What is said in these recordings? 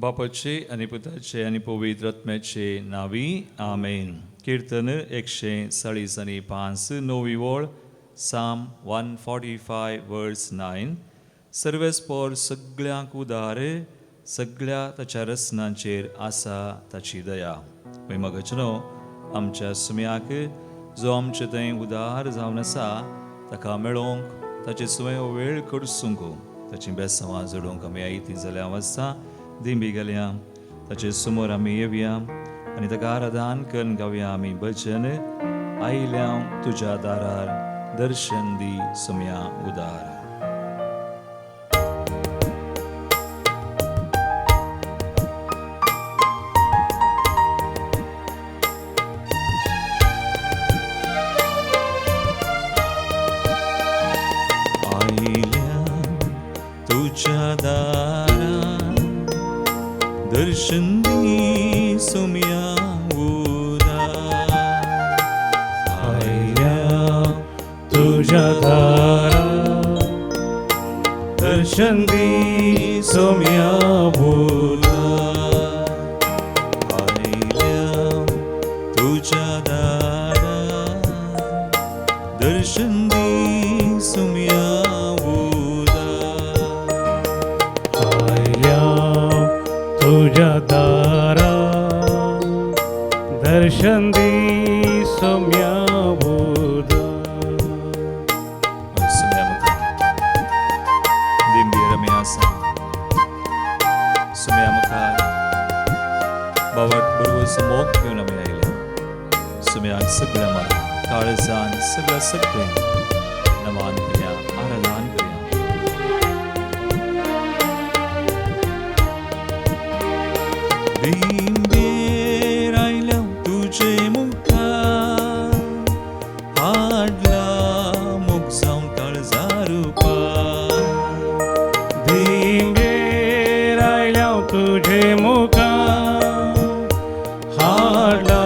बापाचे आनी पुताचे आनी पवित्र आत्म्याचे नांवी आमेन. किर्तन 145 णवी वळ, साम 145 वर्स 9. सर्वेस्पोर सगळ्यांक उदार, सगळ्या ताच्या रचनांचेर आसा ताची दया. मगचनो आमच्या सुम्याक जो आमचे थंय उदार जावन आसा ताका मेळोवंक ताचे सुवें वेळ करसूंक ताची बेसवां जोडूंक आमी आयती जाल्यार आसा दिंबी गेल्या ताचे समोर आमी येवया आनी ताका आराधन करून गावया आमी भजन आयल्या तुज्या दारार दर्शन दी सुम्या उदार. आयल्या तुज्या दारार दर्शन दी सुम्या उदार. आयल्या तुज्या दारार दर्शन दी सुम्या उदार. आयल्या तुज्या दारार दर्शन दी सुम्या उदार. आयल्या तुज्या दारार दर्शन दी सुम्या उदार. सुम्या मुखार दिंबीर आमी आसा. सुम्या मुखार बाबा बरोबर मोग घेवन आमी आयल्या. सुम्याक सगळ्या मनान काळजान सगळ्या सगळें नमान करया, आराधन करया. दिंबेर आयल्या तुजे मुखार हाडला मोग जावन काळजा रुपार. दिंबेर आयल्या तुजे मुखार हाडला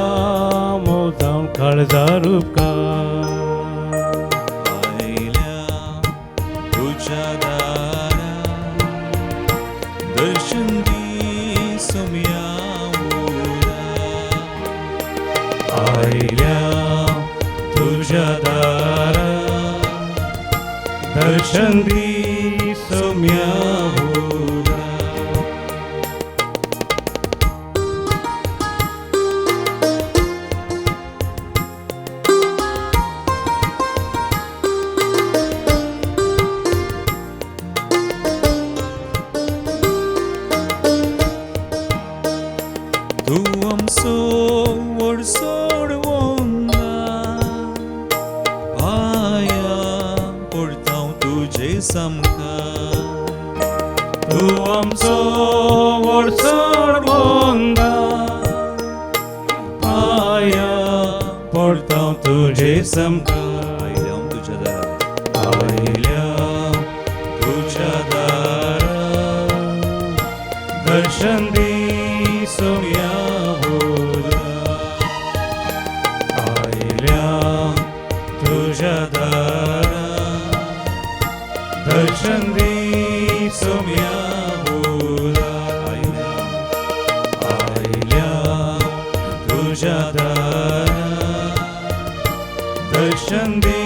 मोग जावन काळजा रुपार. आयल्या तुज्या दारार दर्शन दी सुम्या उदार. आयल्या तुज्या दारार दर्शन दी सुम्या उदार. तूं आमचो व्हड सोडवंदा पांया पडटा तुजे सामकार. तूं आमचो व्हड सोडवंदा पांया पडटा तुजे सामकार. आयल्या तुज्या दारार आयल्या तुज्या दारार दर्शन दी सुम्या उदार. आयल्या तुज्या दारार दर्शन दी सुम्या उदार. आयल्या तुज्या दारार दर्शन दी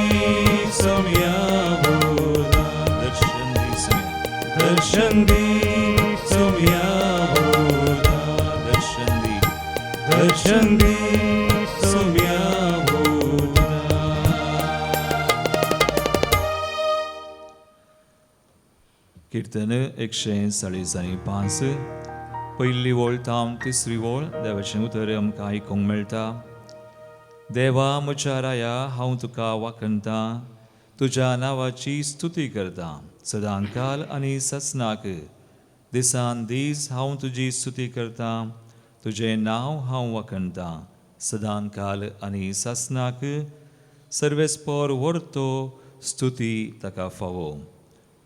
सुम्या उदार. दर्शन दी सुम्या दर्शन दी सुम्या उदार. दर्शन दी दर्शन दी सुम्या उदार. किर्तन 145 पयली वळ तावन तिसरी वळ देवाचें उतर आमकां आयकूंक मेळटा. देवा म्हज्या राया हांव तुका वाखणतां, तुज्या नांवाची स्तुती करतां सदांकाल आनी ससनाक. दिसान दीस हांव तुजी स्तुती करतां, तुजें नांव हांव वाखणतां सदांकाल आनी सासनाक. सर्वेस्पोर व्हरतो स्तुती ताका फावो,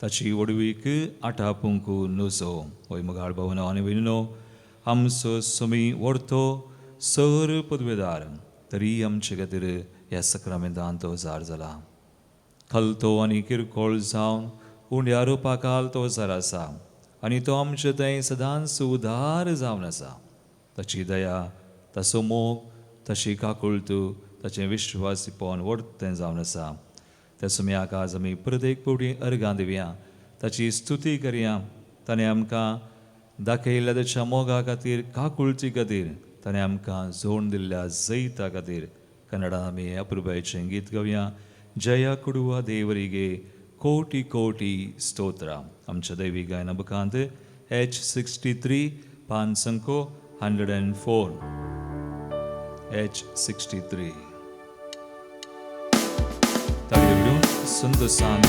ताची व्हडवीक आटापूंक नजो. होय मोगाळ भावनो आनी भयणीनो, आमचो सुमी व्हरतो सर पदवेदार तरी आमचे खातीर ह्या सक्रामेंतान तो जार जाला. खलतो आनी किरकोळ जावन उंड्या रुपाकाल तो जार आसा. आनी तो आमचे थंय सदांच उदार जावन आसा. ताची दया, ताचो मोग, ताची काकुळटू, ताचें विश्वासीपण व्हडतें जावन आसा. त्या सुम्याक आज आमी प्रत्येक फावटी अर्गां दिवया, ताची स्तुती करया. ताणें आमकां दाखयल्ल्या ताच्या मोगा खातीर, काकुळटी खातीर, ताणें आमकां जोड दिल्ल्या जैता खातीर कन्नडान आमी अपुरबायेचें गीत गावया. जया कुडुवा देवरिगे कोटी कोटी स्तोत्रां. आमच्या दैवी गायना बुकांत H63 पान संको 104 H63. ताळयो विडून सुंदरसान.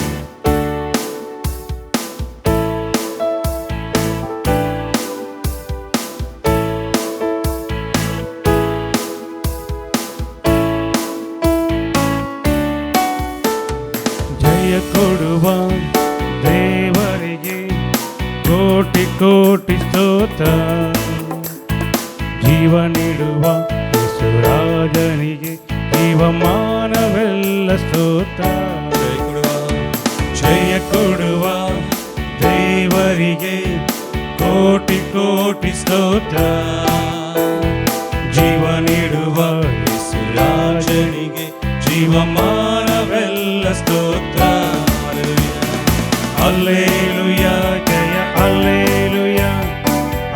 ಜಯ ಕೊಡುವ ದೇವರಿಗೆ ಕೋಟಿ ಕೋಟಿ ಸ್ತೋತ್ರ. ಜೀವ ನೀಡುವ ಯೇಸುರಾಜನಿಗೆ ಜೀವಮಾನವೆಲ್ಲ ಸ್ತೋತ್ರ. ಜಯ ಕೊಡುವ ದೇವರಿಗೆ ಕೋಟಿ ಕೋಟಿ ಸ್ತೋತ್ರ. ಜೀವ ನೀಡುವ ಯೇಸುರಾಜನಿಗೆ ಜೀವಮಾನವೆಲ್ಲ ಸ್ತೋತ್ರ. ಅಲ್ಲೇಲುಯಾ ಜಯ ಅಲ್ಲೇಲುಯಾ,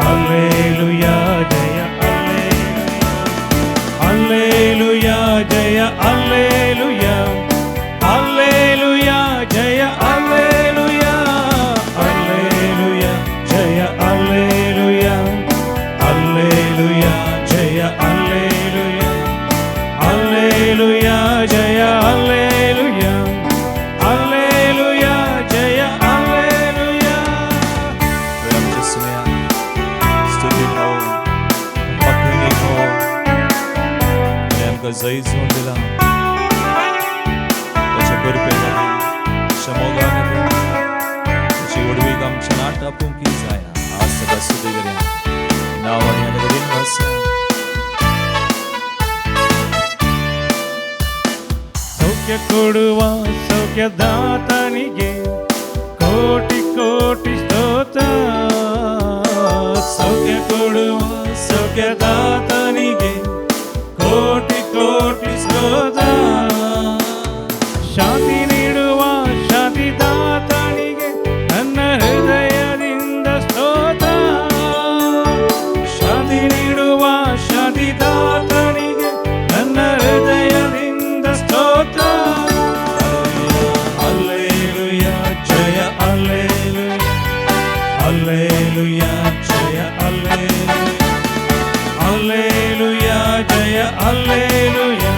ಅಲ್ಲೇಲುಯಾ ಜಯ ಅಲ್ಲೇಲುಯಾ, ಅಲ್ಲೇಲುಯಾ ಜಯ ಅಲ್ಲೇಲುಯಾ, ಅಲ್ಲೇಲುಯಾ ಜಯ ಅಲ್ಲೇಲುಯಾ, ಅಲ್ಲೇಲುಯಾ ಜಯ ಅಲ್ಲೇಲುಯಾ, ಅಲ್ಲೇಲುಯಾ ಜಯ ಅಲ್ಲೇಲುಯಾ, ಅಲ್ಲೇಲುಯಾ ಜಯ ಅಲ್ಲೇಲುಯಾ, ಅಲ್ಲೇಲುಯಾ ಜಯ ಅಲ್ಲೇಲುಯಾ. आमच्या सुम्या स्तुती भाव पखंडी भाव आनी आमकां जैत जोड दिलां ताच्या करपे खातीर, ताच्या मोगा खातीर, ताची व्हडवीक आमच्या नाटापूंक जायना. आज ताका स्तुती करया, नांव आनी ताका दिनवास. ಸೌಖ್ಯ ಕೊಡುವ ಸೌಖ್ಯದಾತನಿಗೆ ಕೋಟಿ ಕೋಟಿ ಸ್ತೋತ್ರ. ಸೌಖ್ಯ ಕೊಡುವ ಸೌಖ್ಯದಾತನಿಗೆ ಕೋಟಿ ಕೋಟಿ ಸ್ತೋತ್ರ. ಶಾಂತಿ ನೀಡುವ ಶಾಂತಿದಾತನಿಗೆ ನನ್ನ ಹೃದಯದಿಂದ ಸ್ತೋತ್ರ. ಶಾಂತಿ ನೀಡುವ ಶಾಂತಿದಾತನಿಗೆ ನನ್ನ ಹೃದಯದಿಂದ ಸ್ತೋತ್ರ. ಅಲ್ಲೇಲುಯಾ ಜಯ ಅಲ್ಲೇಲುಯಾ, ಅಲ್ಲೇಲುಯಾ ಜಯ ಅಲ್ಲೇಲುಯಾ, ಅಲ್ಲೇಲುಯಾ ಜಯ ಅಲ್ಲೇಲುಯಾ,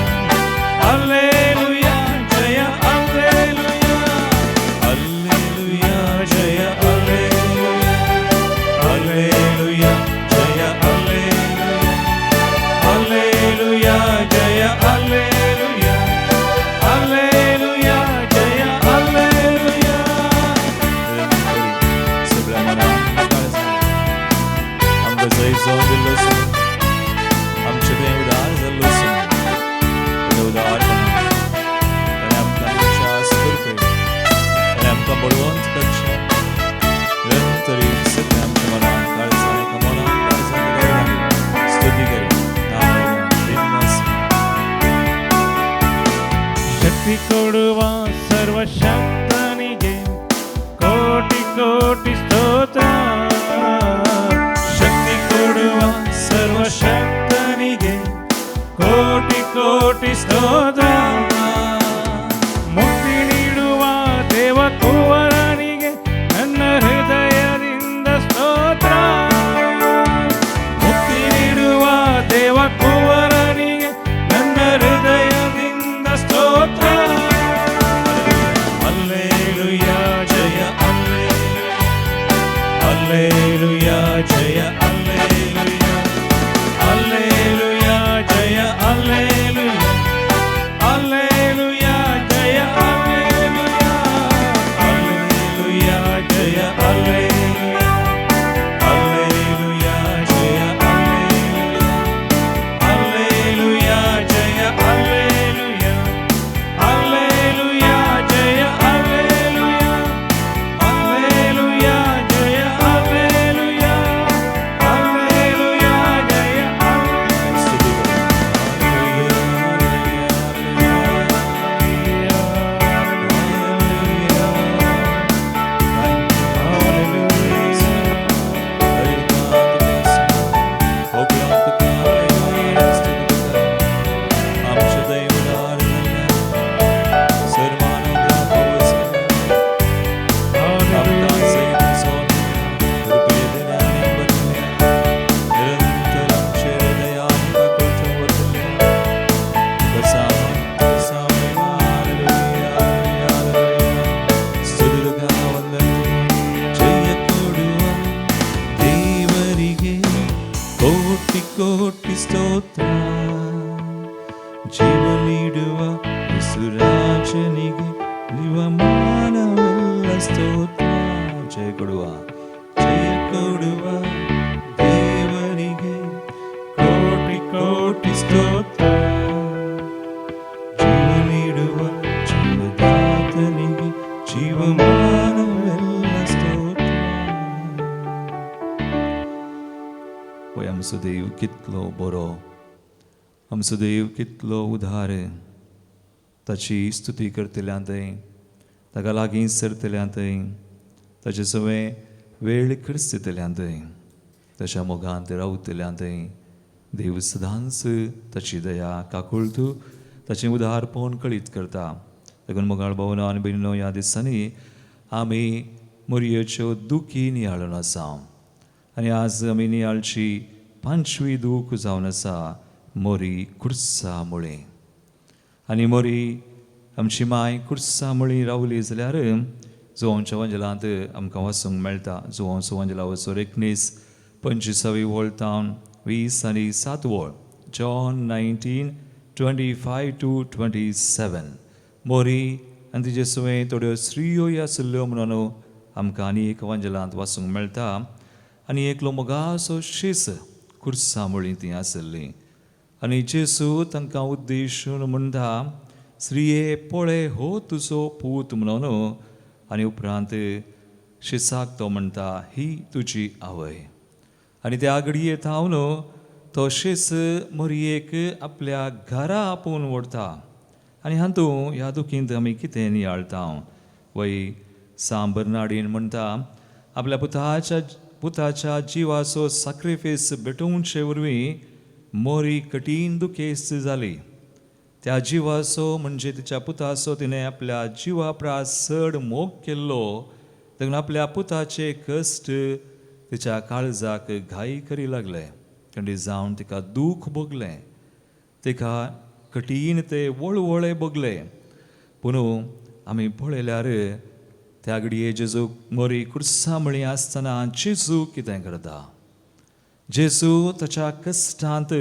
ಅಲ್ಲೇಲುಯಾ ಜಯ ಅಲ್ಲೇಲುಯಾ, ಅಲ್ಲೇಲುಯಾ ಜಯ ಅಲ್ಲೇಲುಯಾ, ಅಲ್ಲೇಲುಯಾ ಜಯ ಅಲ್ಲೇಲುಯಾ, ಅಲ್ಲೇಲುಯಾ ಜಯ ಅಲ್ಲೇಲುಯಾ, ಅಲ್ಲೇಲುಯಾ ಜಯ ಅಲ್ಲೇಲುಯಾ. सगळ्या मनान आमकां जैत जावन दिल्लो आसूं, आमचे थंय उदार जाल्लो आसूं, ताणें उदार ताणें आमकां विश्वास करपी, ताणें आमकां बळवंत करचें. निरंतरी सगळ्या आमच्या मनान काळजान एका मनान काळजान स्तुती करी नांव दिनवास. ಶಕ್ತಿ ಕೊಡುವ ಸರ್ವಶಕ್ತನಿಗೆ ಕೋಟಿ ಕೋಟಿ ಸ್ತೋತ್ರ. ಶಕ್ತಿ ಕೊಡುವ ಸರ್ವಶಕ್ತನಿಗೆ ಕೋಟಿ ಕೋಟಿ ಸ್ತೋತ್ರ. ಮುಕ್ತಿ ನೀಡುವ ದೇವಕುವರನಿಗೆ ನನ್ನ ಹೃದಯದಿಂದ ಸ್ತೋತ್ರ. ಮುಕ್ತಿ ನೀಡುವ ದೇವಕುವರನಿಗೆ ನನ್ನ ಹೃದಯದಿಂದ ಸ್ತೋತ್ರ. ಅಲ್ಲೇಲುಯಾ ಜಯ ಅಲ್ಲೇಲುಯಾ, ಅಲ್ಲೇಲುಯಾ ಜಯ ಅಲ್ಲೇಲುಯಾ, ಅಲ್ಲೇಲುಯಾ ಜಯ ಅಲ್ಲೇಲುಯಾ, ಅಲ್ಲೇಲುಯಾ ಜಯ ಅಲ್ಲೇಲುಯಾ, ಅಲ್ಲೇಲುಯಾ ಜಯ ಅಲ್ಲೇಲುಯಾ, ಅಲ್ಲೇಲುಯಾ ಜಯ ಅಲ್ಲೇಲುಯಾ, ಅಲ್ಲೇಲುಯಾ ಜಯ ಅಲ್ಲೇಲುಯಾ, ಅಲ್ಲೇಲುಯಾ ಜಯ ಅಲ್ಲೇಲುಯಾ, ಅಲ್ಲೇಲುಯಾ ಜಯ ಅಲ್ಲೇಲುಯಾ. ಕೋಟಿ ಸ್ತೋತ್ರ. ಜೀವ ನೀಡುವ ಯೇಸುರಾಜನಿಗೆ ಜೀವಮಾನವೆಲ್ಲ ಸ್ತೋತ್ರ. ಜಯ ಕೊಡುವ, ಜಯ ಕೊಡುವ ದೇವರಿಗೆ ಕೋಟಿ ಕೋಟಿ ಸ್ತೋತ್ರ. ಜೀವ ನೀಡುವ ಜೀವದಾತನಿಗೆ ಜೀವಮಾನವೆಲ್ಲ ಸ್ತೋತ್ರ. पळय आमचो देव कितलो बरो, आमचो देव कितलो उदार. ताची स्तुती करतल्यां थंय, ताका लागीं सरतल्यां थंय, ताचे सवें वेळ खर्चितल्यां थंय, ताच्या मोगांत रावतल्यां थंय देव सदांच ताची दया काकुळतू ताचें उदारपण कळीत करता. देखून मोगाळ भावनो आनी भयणीनो, ह्या दिसांनी आमी मोरयेच्यो दुखी नियाळून आसा आनी आज आमी नियाळची पांचवी दूख जावन आसा मोरी कुर्सा मुळे. आनी मोरी आमची माय कुर्सा मुळी रावली जाल्यार जुवांच्या वंजलांत आमकां वाचूंक मेळटा. जुवांचो वंजला वचोर 19 25 वळ तावन 20 आनी 7 वळ, जॉन 19 25 to 27. मोरी आनी तिजे सुवें थोड्यो स्त्रियोय आशिल्ल्यो म्हणून आमकां आनी एक वंजलांत वाचूंक मेळटा. आनी एकलो मोगासो शीस कुर्सा मुळी ती आशिल्ली आनी जेसू तांकां उद्देशून म्हणटा, स्त्रिये पळय हो तुजो पूत म्हणून. आनी उपरांत शिसाक तो म्हणटा, ही तुजी आवय. आनी त्या घडये थावन तो शीस मोरयेक आपल्या घरा आपोवन व्हरता. आनी हातूंत ह्या दुखींत आमी कितें नियाळटा? वय सांब बर्नाडीन म्हणटा, आपल्या पुताच्या जिवाचो साक्रिफीस भेटोवचे वरवीं मोरी कठीण दुखेस्त जाली. त्या जिवाचो म्हणजे तिच्या पुताचो तिणें आपल्या जिवा प्रास चड मोग केल्लो. देखून आपल्या पुताचे कश्ट तिच्या काळजाक घाई करी लागले. थंडी जावन तिका दूख भोगलें, तिका कठीण ते वळवळे भोगले. पूण आमी पळयल्यार त्या घडये जेजू मोरी कुर्सा म्हळी आसतना जेजू कितें करता? जेजू ताच्या कश्टांत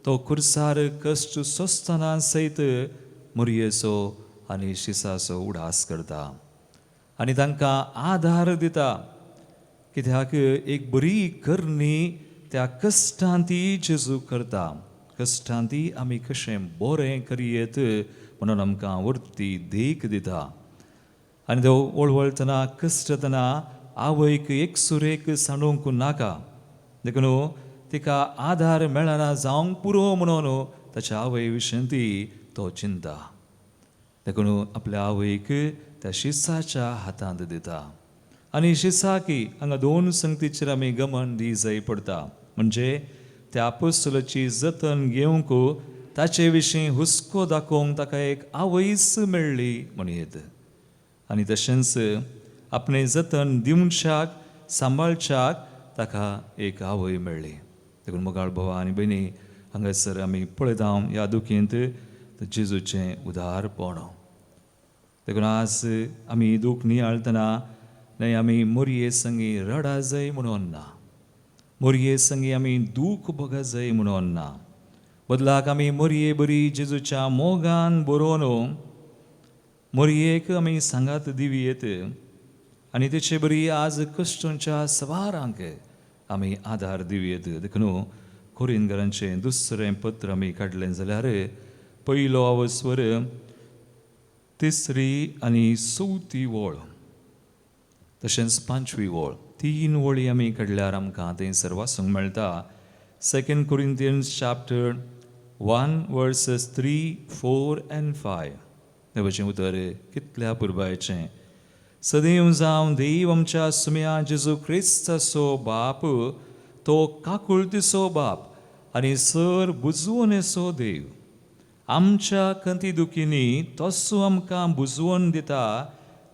तो कुर्सार कश्ट सोंसतना सयत मोरयेचो आनी शिसाचो उडास करता आनी तांकां आधार दिता. कित्याक एक बरी करणी त्या कश्टांती जेजू करता. कश्टांती आमी कशें बरें करयेत म्हणून आमकां व्हरती देख दिता. आनी तो वळवळटना कश्टतना आवयक एक सुरेक सांडूंक नाका, देखून तिका आधार मेळना जावंक पुरो म्हणून ताच्या आवय विशीं ती तो चिंता. देखून आपल्या आवयक त्या शिसाच्या हातांत दिता. आनी शिसाकी हांगा दोन संगतीचेर आमी गमन दी जाय पडटा. म्हणजे त्या आपोस्तलाची जतन घेवंक ताचे विशीं हुस्को दाखोवंक ताका एक आवयच मेळ्ळी म्हणयेत. आनी तशेंच आपणें जतन दिवच्याक सांबाळच्याक ताका एक आवय मेळ्ळी. देखून मोगाळ भावा आनी भयणी, हांगासर आमी पळयता ह्या दुखींत जेजूचें उदारपण. देखून आज आमी दूख नियाळतना न्हय आमी मोरये संगी रडा जाय म्हणून ना, मोरये संगी आमी दूख भोगा जाय म्हणून ना, बदलाक आमी मोरये बरी जेजूच्या मोगान बरोवन मोरयेक आमी सांगात दिवयेत आनी तेचे बरी आज कश्टांच्या सवारांक आमी आदार दिवयेत. देखून कोरिनगरांचें दुसरें पत्र आमी काडलें जाल्यार पयलो अवस्वर तिसरी आनी चवथी वळ तशेंच पांचवी वळ, 3 वळी आमी काडल्यार आमकां थंयसर वाचूंक मेळटा. 2 Corinthians chapter 1 verses 3, 4 and 5. देवाचें उतर कितल्या पुरबायचें. सदैव जावं देव आमच्या सुम्या जेजू क्रिस्ताचो बाप, तो काकुळतीचो बाप आनी सर बुजवणेचो देव आमच्या कंती दुखींनी तसो आमकां बुजवण दिता.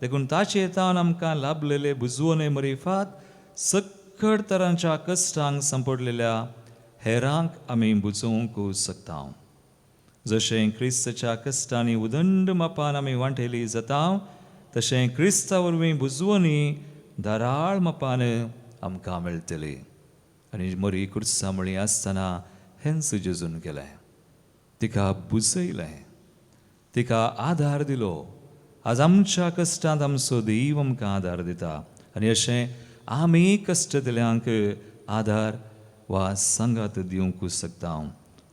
देखून ताचे तावन आमकां लाभलेले बुजवणे मरिफात सक्कड तरांच्या कश्टांक सांपडलेल्या हेरांक आमी बुजोवंक शकता. जशें क्रिस्ताच्या कश्टांनी उदंड मापान आमी वांटेली जाता, तशें क्रिस्ता वरवीं बुजवणी धाराळ मापान आमकां मेळटली. आनी मरी कुर्सा म्हळी आसतना हेंच जेजून केलें, तिका बुजयलें, तिका आधार दिलो. आज आमच्या कश्टांत आमचो देव आमकां आधार दिता आनी अशें आमी कश्ट दिल्यांक आधार वा सांगात दिवंक शकता.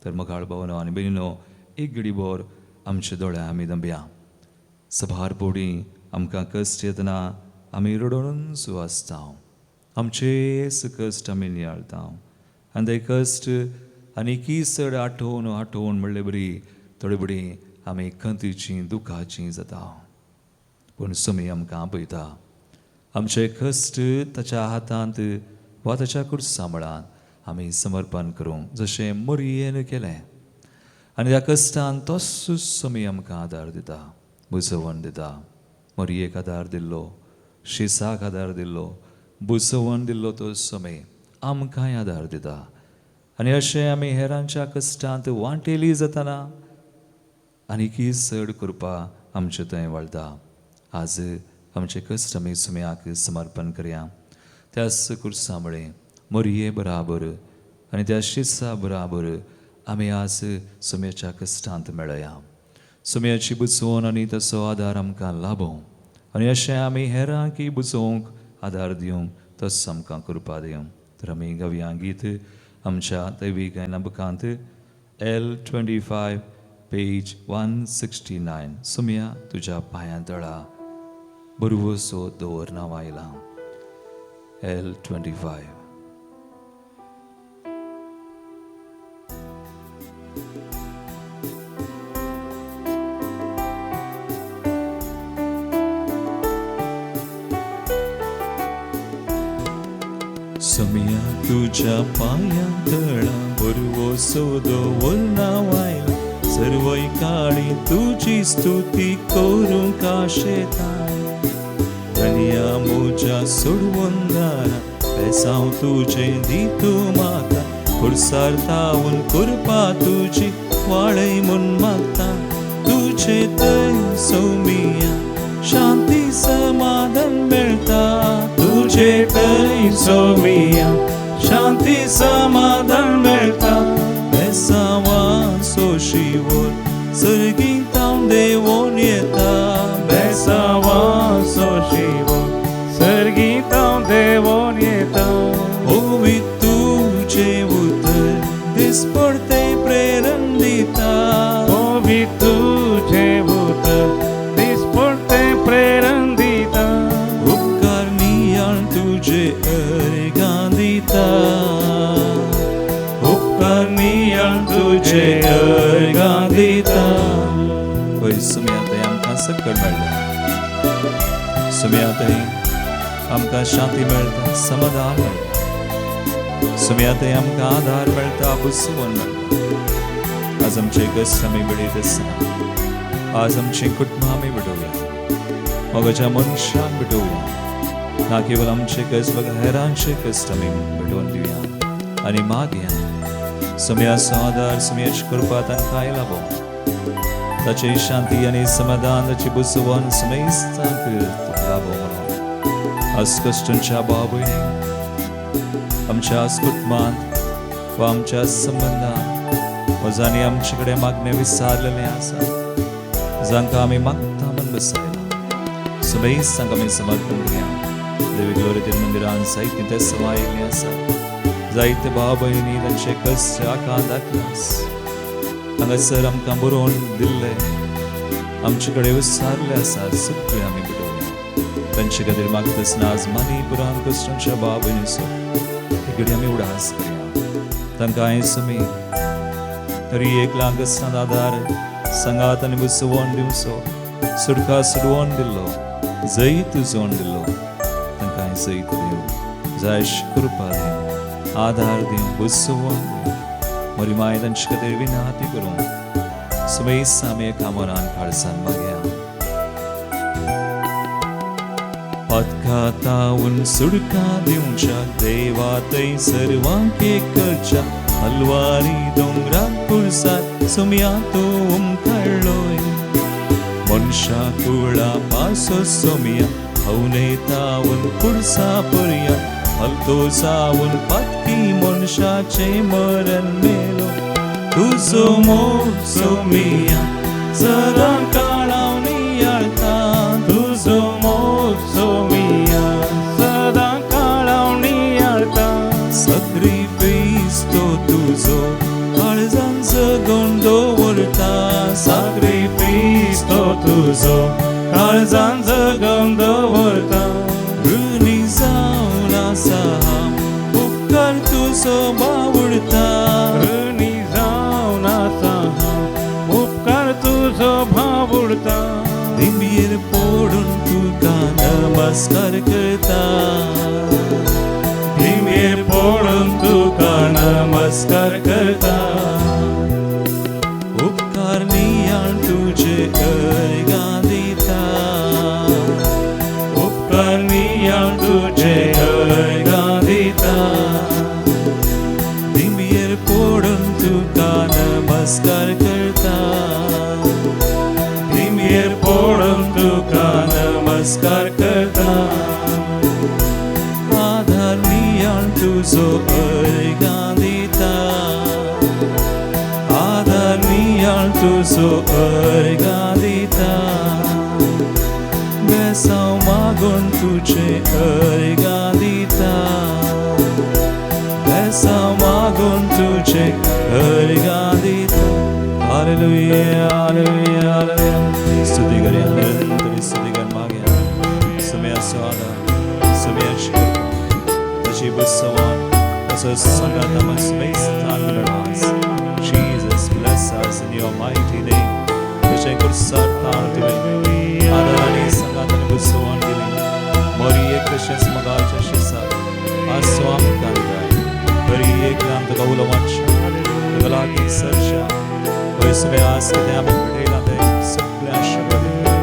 तर मोगाळ भावनो आनी भयणीनो, एक घडी भर आमचे दोळे आमी दंबया. सभार पोडी आमकां कश्ट येतना आमी रडून आसता, आमचेच कश्ट आमी नियाळता आनी ते कश्ट आनी चड आठोवन आठोवन म्हणले बरी थोडे बरी आमी खंतीची दुखाची जाता. पूण समी आमकां आपयता, आमचे कश्ट ताच्या हातांत वा ताच्या कुर्सा मळांत आमी समर्पण करूंक जशें मरियेन केलें. आनी त्या कश्टान तसोच समी आमकां आदार दिता, बुजोवन दिता. मरियेक आदार दिल्लो, शिसाक आदार दिल्लो, बुजोवन दिल्लो तो समी आमकांय आदार दिता. आनी अशें आमी हेरांच्या कश्टांत वांटेली जातना आनीकय चड कृपा आमचे थंय वाळटा. आज आमचे कश्ट आमी सुम्याक समर्पण करया. त्याच कुर्सा म्हळें मरिये बराबर आनी त्या शिसा बराबर आमी आज सुम्याच्या कश्टांत मेळया. सुम्याची बुजोवन आनी तसो आदार आमकां लाभोवं आनी अशें आमी हेरांकय बुजोवंक आदार दिवंक तसो आमकां कृपा दिवं. तर आमी गावया गीत आमच्या दैवी गायना बुकांत L25 page 169. सुम्या तुज्या पांयां तळा बरवसो दवर नांव आयलां. L25. सुम्या तुज्या पांयां तळा बरवसो दवर नांव आयलां. सर्वय काळी तुजी स्तुती करूंक आशेता. धनया म्हज्या सोडवून दारा बेसांव तुजें दी तूं म्हाका. कुर्सार तावून कृपा तुजी वाळय म्हूण मागता. तुजे थंय सौमिया शांती समाधान मेळटा. तुजे थंय सौमिया शांती समाधान मेळटा. बेसांवाचो शिवोर सर्गीं तावन देवोन येता. बेसांवाचो शिवोर सर्गीं तावन देवोन येता. ओवी तुजें उतर दिसपडतें प्रेरण दिता. ओवी तुजें उतर दिसपडतें प्रेरण दिता. उपकार नियाळ तुजे अर्गां दिता. उपकार नियाळ तुजे अर्गां दिता. वयर सुम्या थंय आमकां सकळ मेळटा. सुम्या थंय आमकां शांती मेळटा, समाधान मेळटा. सुम्या थंय आमकां आधार मेळटा, बुजवण मेळटा. आज आमचे कश्ट आमी बडयत आसतना आज आमचीं कुटुंबां आमी बडोवया, मोगाच्या मनशांक बडोवया. ना केवल आमचे कश्ट बघा हेरांचे कश्ट आमी बडोवन दिवया आनी मागया सुम्याचो आदार, सुम्याची कृपा तांकां लाभो. ताची शांती आनी समाधान, ताची बुजवण समेस्तांक लाभो म्हणून आज कश्टांच्या भाव भयणींक आमच्या कुटुंबांत वा आमच्या संबंदांत वा जांणी आमचे कडेन मागणें विसारलेलें आसा, जांकां आमी मागता म्हूण बसयला, समेस्तांक आमी समर्पण करया. देवी ग्लोरी मंदिरान जायतीं ते सवा आयिल्लीं आसा. जायते भाव भयणी तांचे कश्ट आकांत आकलास हांगासर आमकां बरोवन दिल्ले आमचे कडेन विसारले आसा, सगळे आमी बडोवया. तांचे खातीर मागता आसतना आज मणिपुरान कश्टांच्या भाव भयणीचो एक घडी आमी उडास करया. तांकां समी तरी एक लांग आसतना आदार सांगात आनी बुजोवन दिवचो, सुटका सुडवोन दिल्लो, जैत जोवन दिल्लो, तांकां जैत दिवं, जाय कृपा दिवं, आधार दिवं, बुजोवन दिवं. मरी माय तांचे खातीर विनाती करूं समेस्त आमी एका मनान काळसान मागया. पदकातावन सुडका दिवच्या देवा थंय सर्वांक एक करच्या. हलवारी दोंगराक कुर्सार सुम्या तूं उमकाडलोय. मनशा कुळा पासो सोमिया हवनेतावन कुर्सा पर्या. फालतू जावन पातकी मनशाचें मरण मेलो. तुजो मोग सोमिया सदां काळाव नियाळता. तुजो मोग सोमिया सदां काळाव नियाळता. साक्रिफिस तो तुजो काळजान जगोवन दवरता. साक्रिफिस तो तुजो काळजान जगोवन दवरता. ऋणी जावन आसा हांव उपकार तुजो बावडता. ऋणी जावन आसा हांव उपकार तुजो भावुडता. दिंबयेर पडून तुका नमस्कार करता. दिंबयेर पडून तुका नमस्कार करता. उपकार नियाळ तुजे अर्गां दिता. उपकार नियाळ तुजे अर्गां दिता. दिंबयेर पडून तुका नमस्कार करता. दिंबयेर पडून तुका नमस्कार करता. आधार नियाळ तुजो अर्गां दिता. आधार नियाळ तुजो अर्गां दिता. बेसांव मागून तुजें अर्गां दिता. बेसांव मागून तुजें अर्गां दिता. Hallelujah, hallelujah, hallelujah. स्तुती करया, निरंतर स्तुती कर मागया. समयाचो आदार, समयाची कृपा, ताची बसवण, ताचो सांगात आमकां स्मेस्तान मेळास. Jesus, bless us in your mighty name. तुजें कुर्सार ताण तुवें आदार आनी सांगात आनी बसवण दिली. मोरी एक तशेंच मोगाच्या शिसाक आसो आमकां दिताय. बरी एक आमकां तुका उलोवपाचें, तुका लागीं सरच्या. पळय सुमेर आज कितें आमी भेटयलां तें सगळें आशिर्वादीत कर.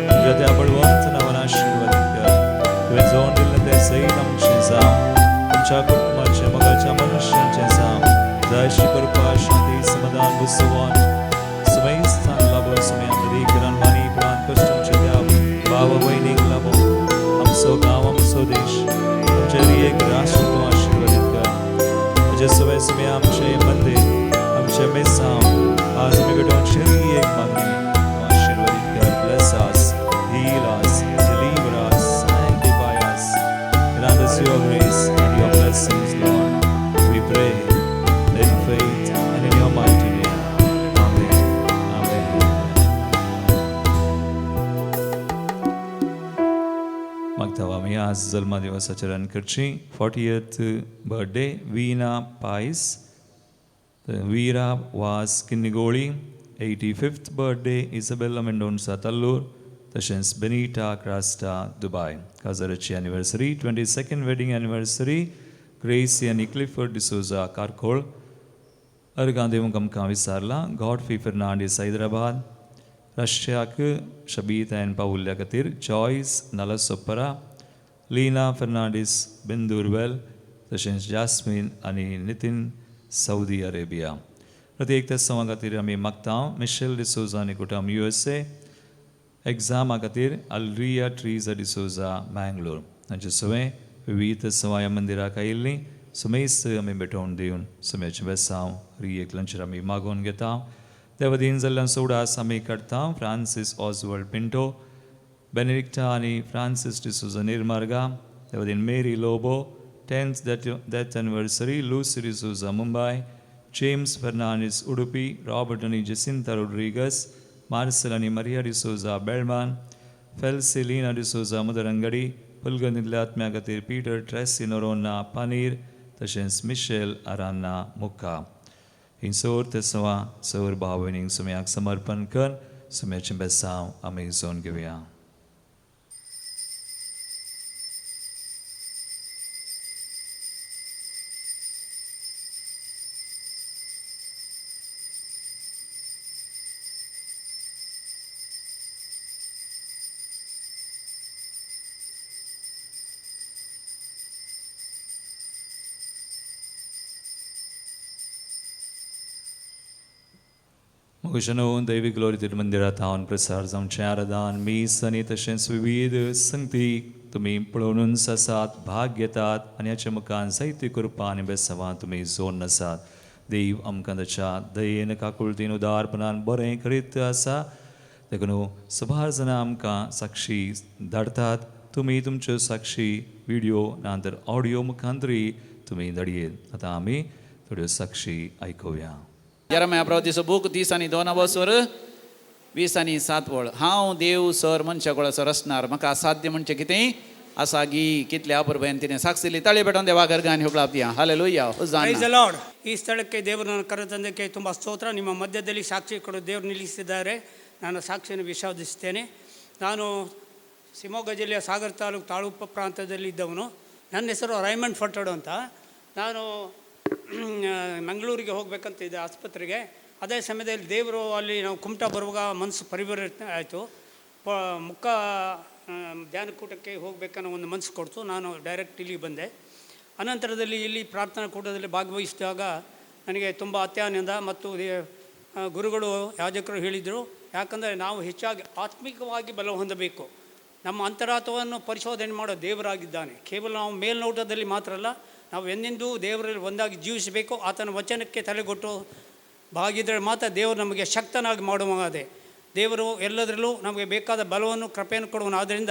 तुज्या त्या बळवंत नांवान आशिर्वादीत कर. तुवें जोवन दिल्लें तें सयत आमचें जावं, आमच्या कुटुंबाचें, मोगाच्या मनशांचें जावं. जायशी कृपा, शांती, समाधान, बसवण सुमेस्थान लाबो. सुमे आमच्या घरान मानी प्रांत कश्टांचे त्या भाव भयणीक लाबो. आमचो गांव, आमचो देश, आमचें एक राष्ट्र तूं आशिर्वादीत कर. म्हजें सगळें सुमे आमचें मंदीर, आमचें मेसांव आज आमी भेटोवचें एक मागणी तूं आशिर्वादीत कर. Bless us, heal us, deliver us, sanctify us. Grant us your grace and your blessings, Lord. We pray in faith and in your mighty name. Amen. Amen. मागता आमी आज जल्मा दिवसाचरण करची. 40th birthday Veena Pais, Veera Vaz Kinnigoli. 85th birthday Isabella Mendonca Tallur, तशेंच Benita Crasta Dubai. काजाराची anniversary, 22nd wedding anniversary Gracy आनी क्लिफर्ड डिसोजा कारखोळ. अर्गां दिवंक आमकां विचारलां गॉडफी फेर्नांडीस हैदराबाद. रशियाक शबीत आनी पावुल्ल्या खातीर जॉयस नलसोपरा, लीना फेर्नांडीस बेंदुरवेल, तशेंच जास्मीन आनी नितीन सौदी अरेबिया. प्रत्येक त्या सवा खातीर आमी मागता मिशेल डिसोजा आनी कुटुंब USA. एग्जामा खातीर अल्रिया ट्रीजा डिसोजा मँगलोर. हांचे सगळें विवीध सवाया मंदिराक आयिल्लीं सुमेस्त आमी भेटोवन दिवन सुमेचें बेसांव रियेक लंचर आमी मागोवन घेता. देवदीन जाल्ल्यान सोडास आमी काडटा फ्रांसीस ऑजवर्ड पिंटो, बेनेडिक्टा आनी फ्रांसीस डिसोजा निर्मार्गा. देवदीन Mary Lobo, 10th death anniversary Lucy D'Souza Mumbai, James Fernandes Udupi, Robert आनी जेसिंता रोड्रिगस, मार्सेल आनी मरिया डिसोजा बेळमान, फेल्सिलिना डिसोजा मुदरंगडी. पुलगंदींतल्या आत्म्या खातीर पीटर ट्रेसी नोरोना पानीर, तशेंच मिशेल आरान्ना मुक्का. ही सोर ते सवा सौर भाव भयणींक सुम्याक समर्पण कर. सुम्याचें बेसांव आमी जोवन घेवया. मुगुशनो दैवी ग्लोरी तिरुमंदिरात हांव प्रसार जावचें आराधन मीस आनी तशेंच विवीध संगती तुमी पळोवनूच आसात, भाग घेतात आनी हाच्या मुखार जायते कृपा आनी बेसांवां तुमी जोडून आसात. देव आमकां ताच्या दयेन काकुळतीन उदारपणान बरें करीत आसा. देखून सबार जाणां आमकां साक्षी धाडटात. तुमी तुमच्यो साक्षी विडियो ना तर ऑडियो मुखांतरी तुमी धाडयेत. आतां आमी थोड्यो साक्षी आयकुया. जेरमाया प्रवतीचो बूक 30 आनी 2 वसर 20 आनी 7 वळ. हांव देव सर मनशा कुळाचो रचणार, म्हाका असाध्य म्हणचें कितें आसा गी? कितल्या अपुरबायेन तिणें साक्ष दिली. ताळये पेटोवन देवा गर्गान होगळाप दिया. Hallelujah, hosanna. Praise the Lord. ಈ ಸ್ಥಳಕ್ಕೆ ದೇವರನ್ನು ಕರೆತಂದಕ್ಕೆ ತುಂಬ ಸ್ತೋತ್ರ. ನಿಮ್ಮ ಮಧ್ಯದಲ್ಲಿ ಸಾಕ್ಷಿ ಕೊಡು ದೇವರು ನಿಲ್ಲಿಸಿದ್ದಾರೆ. ನಾನು ಸಾಕ್ಷಿಯನ್ನು ವಿಷಾದಿಸುತ್ತೇನೆ. ನಾನು ಶಿವಮೊಗ್ಗ ಜಿಲ್ಲೆಯ ಸಾಗರ ತಾಲೂಕು ತಾಳೂಪ ಪ್ರಾಂತದಲ್ಲಿ ಇದ್ದವನು. ನನ್ನ ಹೆಸರು ರೈಮಂಡ್ ಫಟ್ಟಡು ಅಂತ. ನಾನು ಮಂಗಳೂರಿಗೆ ಹೋಗಬೇಕಂತ ಇದ್ದೆ ಆಸ್ಪತ್ರೆಗೆ. ಅದೇ ಸಮಯದಲ್ಲಿ ದೇವರು ಅಲ್ಲಿ ನಾವು ಕುಮಟಾ ಬರುವಾಗ ಮನಸ್ಸು ಪರಿವರ್ತನೆ ಆಯಿತು. ಮುಖ ಧ್ಯಾನಕೂಟಕ್ಕೆ ಹೋಗಬೇಕನ್ನೋ ಒಂದು ಮನಸ್ಸು ಕೊಡ್ತು. ನಾನು ಡೈರೆಕ್ಟ್ ಇಲ್ಲಿಗೆ ಬಂದೆ. ಅನಂತರದಲ್ಲಿ ಇಲ್ಲಿ ಪ್ರಾರ್ಥನಾ ಕೂಟದಲ್ಲಿ ಭಾಗವಹಿಸಿದಾಗ ನನಗೆ ತುಂಬ ಅತ್ಯಾನಂದ. ಮತ್ತು ಗುರುಗಳು ಯಾಜಕರು ಹೇಳಿದರು, ಯಾಕಂದರೆ ನಾವು ಹೆಚ್ಚಾಗಿ ಆತ್ಮಿಕವಾಗಿ ಬಲ ಹೊಂದಬೇಕು. ನಮ್ಮ ಅಂತರಾತ್ಮವನ್ನು ಪರಿಶೋಧನೆ ಮಾಡೋ ದೇವರಾಗಿದ್ದಾನೆ. ಕೇವಲ ನಾವು ಮೇಲ್ನೋಟದಲ್ಲಿ ಮಾತ್ರ ಅಲ್ಲ, ನಾವು ಎಂದೆಂದೂ ದೇವರಲ್ಲಿ ಒಂದಾಗಿ ಜೀವಿಸಬೇಕು. ಆತನ ವಚನಕ್ಕೆ ತಲೆಗೊಟ್ಟು ಬಾಗಿದರೆ ಮಾತ್ರ ದೇವರು ನಮಗೆ ಶಕ್ತನಾಗಿ ಮಾಡುವಾಗದೆ ದೇವರು ಎಲ್ಲದರಲ್ಲೂ ನಮಗೆ ಬೇಕಾದ ಬಲವನ್ನು ಕೃಪೆಯನ್ನು ಕೊಡುವನು. ಆದ್ದರಿಂದ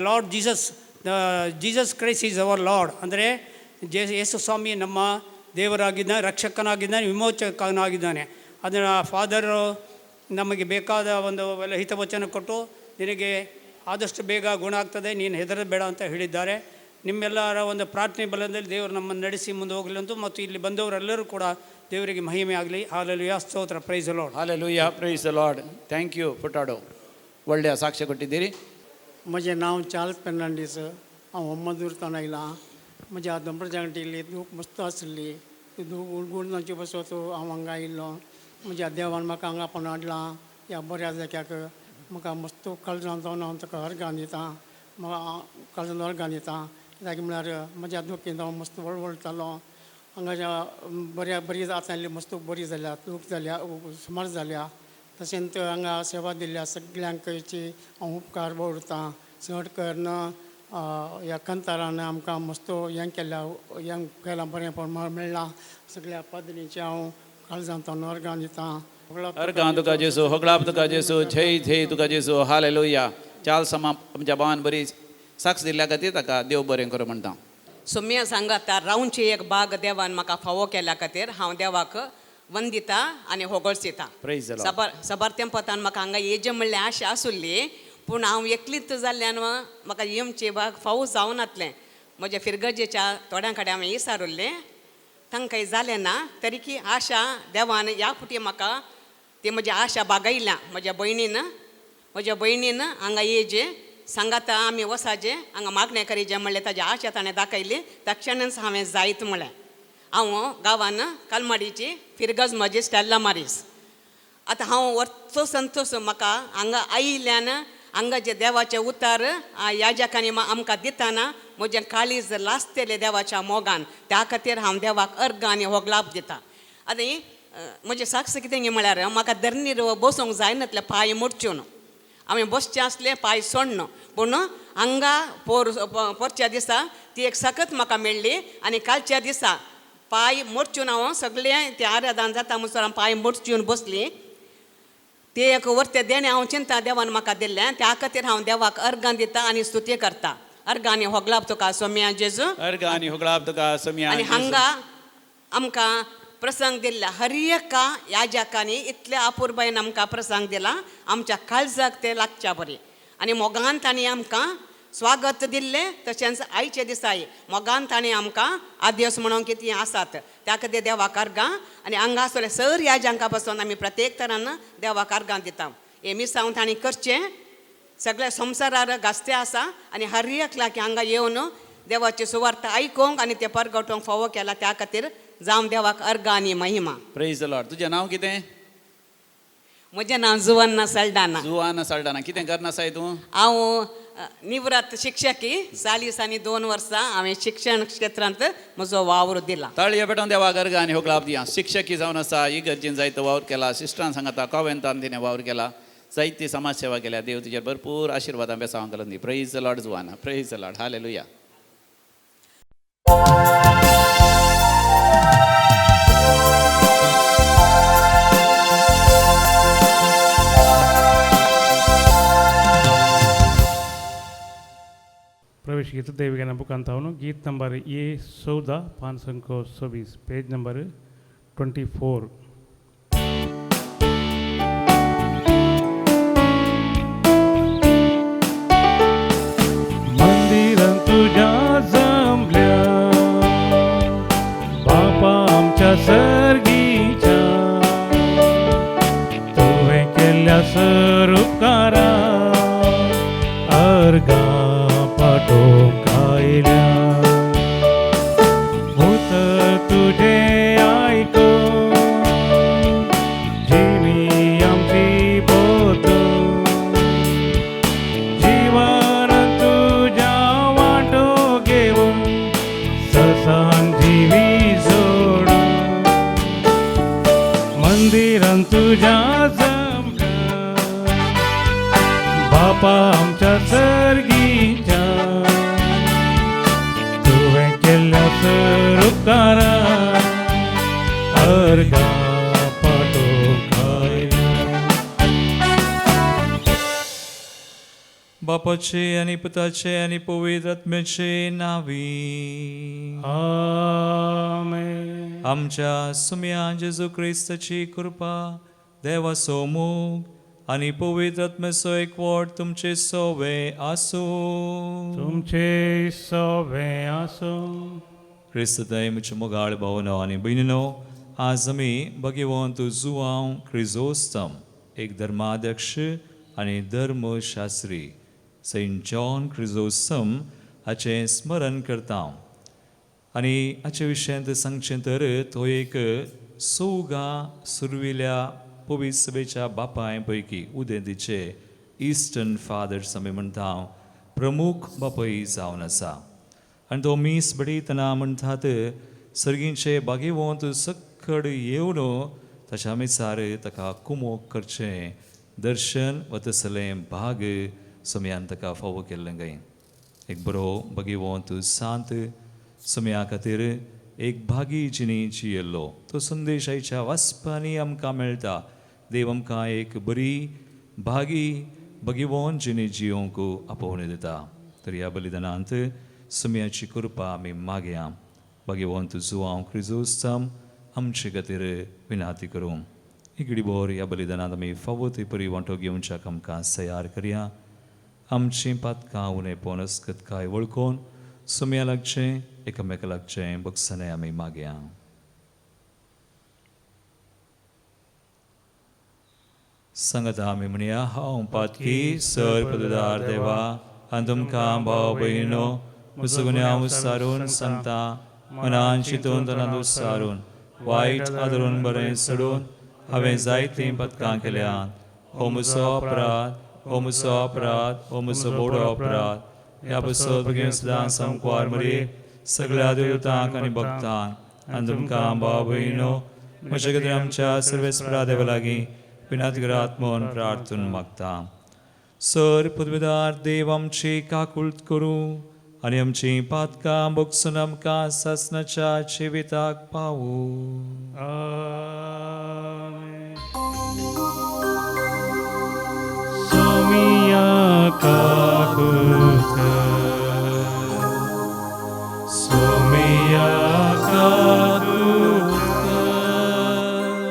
Lord Jesus, the Jesus Christ is our Lord. ಅಂದರೆ ಯೇಸು ಸ್ವಾಮಿ ನಮ್ಮ ದೇವರಾಗಿದ್ದಾನೆ, ರಕ್ಷಕನಾಗಿದ್ದಾನೆ, ವಿಮೋಚಕನಾಗಿದ್ದಾನೆ. ಅದನ್ನು ಫಾದರು ನಮಗೆ ಬೇಕಾದ ಒಂದು ಒಳ್ಳೆ ಹಿತವಚನ ಕೊಟ್ಟು, ನಿನಗೆ ಆದಷ್ಟು ಬೇಗ ಗುಣ ಆಗ್ತದೆ, ನೀನು ಹೆದರಬೇಡ ಅಂತ ಹೇಳಿದ್ದಾರೆ. ನಿಮ್ಮೆಲ್ಲರ ಒಂದು ಪ್ರಾರ್ಥನೆ ಬಲದಲ್ಲಿ ದೇವರು ನಮ್ಮನ್ನು ನಡೆಸಿ ಮುಂದೆ ಹೋಗಲಿ ಅಂತ, ಮತ್ತು ಇಲ್ಲಿ ಬಂದವರೆಲ್ಲರೂ ಕೂಡ ದೇವರಿಗೆ ಮಹಿಮೆ ಆಗಲಿ. ಹಾಲೆಲೂಯಾ, ಸ್ತೋತ್ರ, price lord. Hallelujah, praise the Lord. Thank you Furtado, ಒಳ್ಳೆಯ ಸಾಕ್ಷ್ಯ ಕೊಟ್ಟಿದ್ದೀರಿ. म्हजें नांव चार्ल्स फेर्नांडीस. हांव अहमदूरतान आयलां. म्हज्या दनपारच्या घांटिल्ली दूख मस्त आसली. ती दूख गुण जावचे पासत हांव हांगा आयिल्लो. म्हज्या देवान म्हाका हांगा पण हाडलां ह्या बऱ्या जाग्याक. म्हाका मस्त काळजांत हांव ताका अर्गां दितां, म्हाका काळजांत अर्गां दितां. कित्याक म्हळ्यार म्हज्या दुखींत हांव मस्त वळवळटालो. हांगाच्या बऱ्या बरी जाताली, मस्त बरी जाल्या, दूख जाल्या सुमार जाल्या. तशेंच हांगा सेवा दिल्ल्या सगळ्यांकची हांव उपकार दवरतां. चड करून ह्या कांतारान आमकां मस्त हें केल्या, हें केलां, बरेंपण मेळ्ळां. सगळ्या पाद्रींचें हांव काळजांत अर्गां दितां. अर्गां तुका जेसू, होगळाप तुका जेसू, जय जय तुका जेसू. हालेलुया. चार्ल्स मामा आमच्या भावान बरी साक्ष दिल्ल्या खातीर ताका देव बरें करूं म्हणटा. सुम्या सांगाता रावची एक बाग देवान म्हाका फावो केल्या खातीर हांव देवाक वंदिता आनी होगळसिता. Praise the Lord. सबार सबार तेंपतान म्हाका हांगा येजे म्हणल्यार आशा आसुल्ली, पूण हांव एकलीच जाल्ल्यान म्हाका येवची बाग फावो जावनातलें. म्हज्या फिरगजेच्या थोड्यां कडेन हांवें विचारुल्लें, तांकां जालें ना. तरी की आशा देवान ह्या फुटी म्हाका ती म्हजी आशा बागयल्या. म्हज्या भयणीन हांगा येजे सांगाता आमी वसाचे हांगा मागणें करीजे म्हणलें, ताजी आशा ताणें दाखयली. तक्षणच हांवें जायत म्हणलें. हांव गांवान कलमाडीची फिरगज म्हजी स्टेल्ला मारीस. आतां हांव वर्तो संतोष म्हाका हांगा आयिल्ल्यान हांगा जे देवाचें उतार याजकांनी आमकां दिताना म्हजें काळीज लासतलें देवाच्या मोगान. त्या खातीर हांव देवाक अर्गां आनी होगलाप दिता. आनी म्हजें साक्ष कितें म्हळ्यार म्हाका धरणीर बसूंक जायनातलें, पांय मोडच्यो. हांवें बसचें आसलें पांय सोडण, पूण हांगा पोरच्या दिसा ती एक सकत म्हाका मेळ्ळी. आनी कालच्या दिसा पांय मोडच्यून हांव सगळें तें आराधन जाता म्हणसर हांव पांय मोडच्यून बसली. ते एक वर्ते देणें हांव चिंता देवान म्हाका दिल्लें. त्या खातीर हांव देवाक अर्गां दिता आनी स्तुती करता. अर्गां आनी होगलाप तुका सोम्या जेजू. अर्गां आनी होगळाप तुका सोम्या. आनी हांगा आमकां प्रसंग दिल्ला हर एका याजकांनी इतल्या अपुरबायेन आमकां प्रसंग दिला, आमच्या काळजाक ते लागच्या बरी. आनी मोगान तांणी आमकां स्वागत दिल्लें. तशेंच आयच्या दिसाय मोगान तांणी आमकां आदेस म्हणून कितें आसात त्या खातीर देवाक अर्गां. आनी हांगा आसले सर याजांकां पासून आमी प्रत्येक तरान देवाक अर्गां दिता. हें मिसांव तांणी करचें सगळ्या संवसारार गाजते आसा. आनी हर एकल्याक हांगा येवन देवाची सुवार्थ आयकूंक आनी ते परगटोवंक फावो केला त्या खातीर जावं देवाक अर्गां आनी महिमा. Praise the Lord. तुजें नांव कितें? म्हजें नांव जुवन्ना सल्डाना. जुवाना सल्डाना. कितें करना आसाय तूं? हांव निवृत्त शिक्षकी. 42 वर्सां हांवें शिक्षण क्षेत्रांत म्हजो वावर दिला. ताळये पेटोवन देवाक अर्गां आनी होगळाप दिया. शिक्षकी जावन आसा, इगर्जेन जायतो वावर केला, सिस्टरान सांगता कॉवेंतान तिणें वावर केला. जायती समाज सेवा केल्या. देव तुजेर भरपूर आशिर्वादां बेसांव घालून दी. Praise the Lord Juana, praise the Lord, hallelujah. प्रवेश गीत देविका बुकांतावनु गीत नंबर ए 14 526 पेज नंबर 24. मंदिरां तुझ्या जमल्या बापा आमच्या सर्गीच्या, तुवें केल्ल्या सरुपकारा अर्गा पाठोवंक आयल्या. उतर तुजें आयकून जिणी आमची बोत, जीवन तुज्या वांटो घेवन ससान जिवी जोडून. मंदिरां तुज्या जमल्या बापा आमच्या सर्गीच्या, तुवें केल्ल्या सरुपकारा अर्गा पाठोवंक आयल्या. बापाचे आनी पुताचे आनी पवित्र आत्म्याचे नावी. आमेन. आमच्या सुम्या जेजू क्रिस्ताची कृपा, देवाचो मोग आनी पवित्र आत्म्याचो एकवट तुमचे सोवे आसूं. तुमचे सोवे आसूं. क्रिस्तताय म्हज्या मोगाळ भावनो आनी भयणीनो, आज आमी भगवंत जुवांव क्रिजोस्तम, एक धर्माध्यक्ष आनी धर्मशास्त्री सेंट जॉन क्रिजोस्तम हाचें स्मरण करता. आनी हाचे विशयांत सांगचें तर तो एक सोगा सुरविल्या पवित्र सभेच्या बापाय पैकी उदेंतीचे इस्टर्न फादर्स आमी म्हणटा प्रमुख बापय जावन आसा. आनी तो मीस बडयतना म्हणटात सर्गींचे बागेवंत सक्कड येवन ताच्या मिसार ताका कुमोक करचें दर्शन वा तसलें भाग समयान ताका फावो केल्लें गाय. एक बरो भगेवंत सांत समया खातीर एक भागी जिणी जियेल्लो तो संदेश आयच्या वाचपांनी आमकां मेळटा. देव आमकां एक बरी भागी भगेवंत जिणी जियोंक आपोवणें दिता. तर ह्या बलिदानांत समयाची कृपा आमी मागया. भगवंत जुवांव क्रिजोस्तम आमचे खातीर विनाती करूं. इगडी बोर ह्या बलिदानांत आमी फावो ते परी वांटो घेवच्याक आमकां तयार करया. आमचीं पातकां उणेपण अस्कतकाय वळखून सुमया लागचें एकामेका लागचें बक्षाणें आमी मागया. सांगता आमी म्हणया, हांव पातकी सर पददार देवा आनी तुमकां भाव भयणो म्हजो गुन्यांव सारून सांगता, मनान चिंतून तनांत सारून वायट आदरून बरें सोडून हांवें जायतीं पदकां केल्यांत. हो म्हजो अपराध, हो म्हजो अपराध, हो म्हजो बोडो अपराध. ह्या पासत भगीन सदां संकवार मरे सगळ्या देवतांक आनी भक्तांक आनी तुमकां भाव भयणो म्हजे खातीर आमच्या सर्वेस्परा देवा लागीं विनात घरात म्हूण प्रार्थून मागता. सर पदवीदार देव आमची काकुळट करूं आनी आमची पातकां बगसून आमकां सासणाच्या जिविताक पावूं. आमेन. सोमिया काकुळट कर, सोमिया काकुळट कर,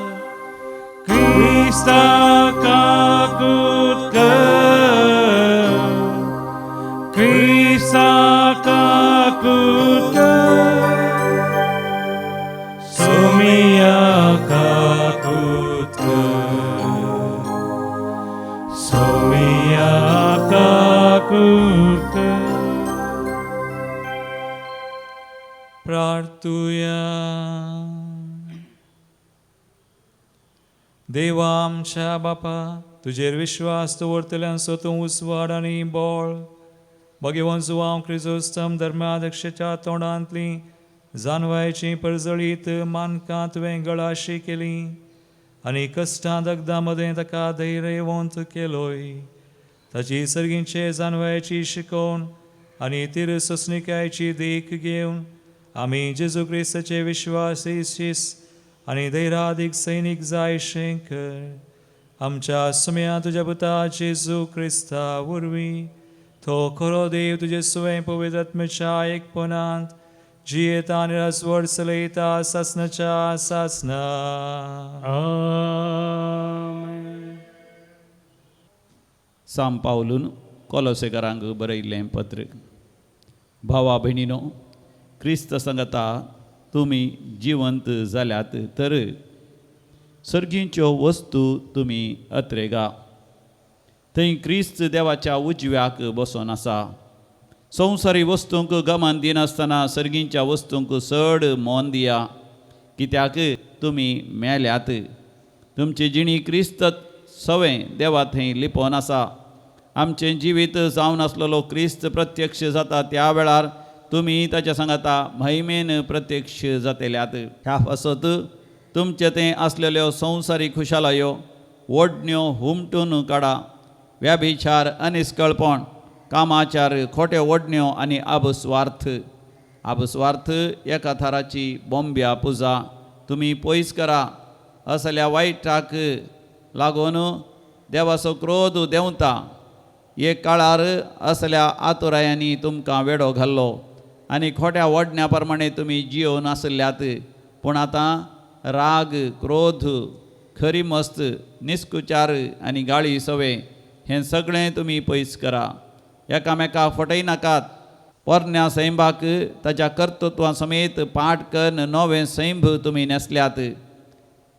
क्रिस्ता काकुळट कर, क्रिस्ता काकुळट कर, सोमिया काकुळट कर, सोमिया काकुळट कर. प्रार्थुया. देवा आमच्या बापा, तुजेर विश्वास दवरतल्यांचो तूं उजवाड आनी बळ. भगवंत जुवांव क्रिजोस्तम धर्माध्यक्षाच्या तोंडांतली जानवायची परजळीत मानकां तुवें गळाशी केली. आनी कश्टां दगदां मदें ताका धैर्यवंत केलोय. ताची सर्गींचे जानवयाची शिकोवण आनी तिर सोंसणिकायेची देख घेवन आमी जेजू क्रिस्ताचे विश्वासी शिस आनी धैरादीक सैनीक जाय कर. आमच्या सुम्या तुज्या पुता जेजू क्रिस्ता वरवीं तो खरो देव तुजे सुवें पवित्र आत्म्याच्या एकपणांत जियेता आनी राजवट चलयता सासनाच्या सासना. आमेन. साम पावलून कोलोसेकारांक बरयल्लें पत्र. भावा भयणीनो, क्रिस्त संगता तुमी जिवंत जाल्यात तर सर्गींच्यो वस्तू तुमी अत्रेगा. थंय क्रिस्त देवाच्या उजव्याक बसोन आसा. संवसारी वस्तूंक गमन दिनासतना सर्गींच्या वस्तूंक चड मन दिया, कित्याक तुमी मेल्यात. तुमची जिणी क्रिस्त सवें देवा थंय लिपोवन आसा. आमचें जिवीत जावन आसलेलो क्रिस्त प्रत्यक्ष जाता त्या वेळार तुमी ताच्या सांगाता महिमेन प्रत्यक्ष जातल्यात. ह्या पासत तुमचें तें आसलेल्यो संवसारी खुशालायो ओडण्यो हुमटून काडा. व्याभिचार, अनिस्कळपण, कामाचार, खोट्यो ओडण्यो आनी आबस्वार्थ. आबस्वार्थ एका थराची बोंब्या पुजा तुमी पयस करा. असल्या वायटाक लागून देवाचो क्रोध देंवता. एक काळार असल्या आतुरायांनी तुमकां वेडो घाल्लो आनी खोट्या ओडण्या प्रमाणे तुमी जियोवन आसल्यात. पूण आतां राग, क्रोध, खरी मस्त, निस्कुचार आनी गाळी सवे हें सगळें तुमी पयस करा. एकामेका फटयनाकात. पोरण्या सैंबाक ताच्या कर्तृत्वा समेत पाठ करून नवें सैंब तुमी न्हेसल्यात.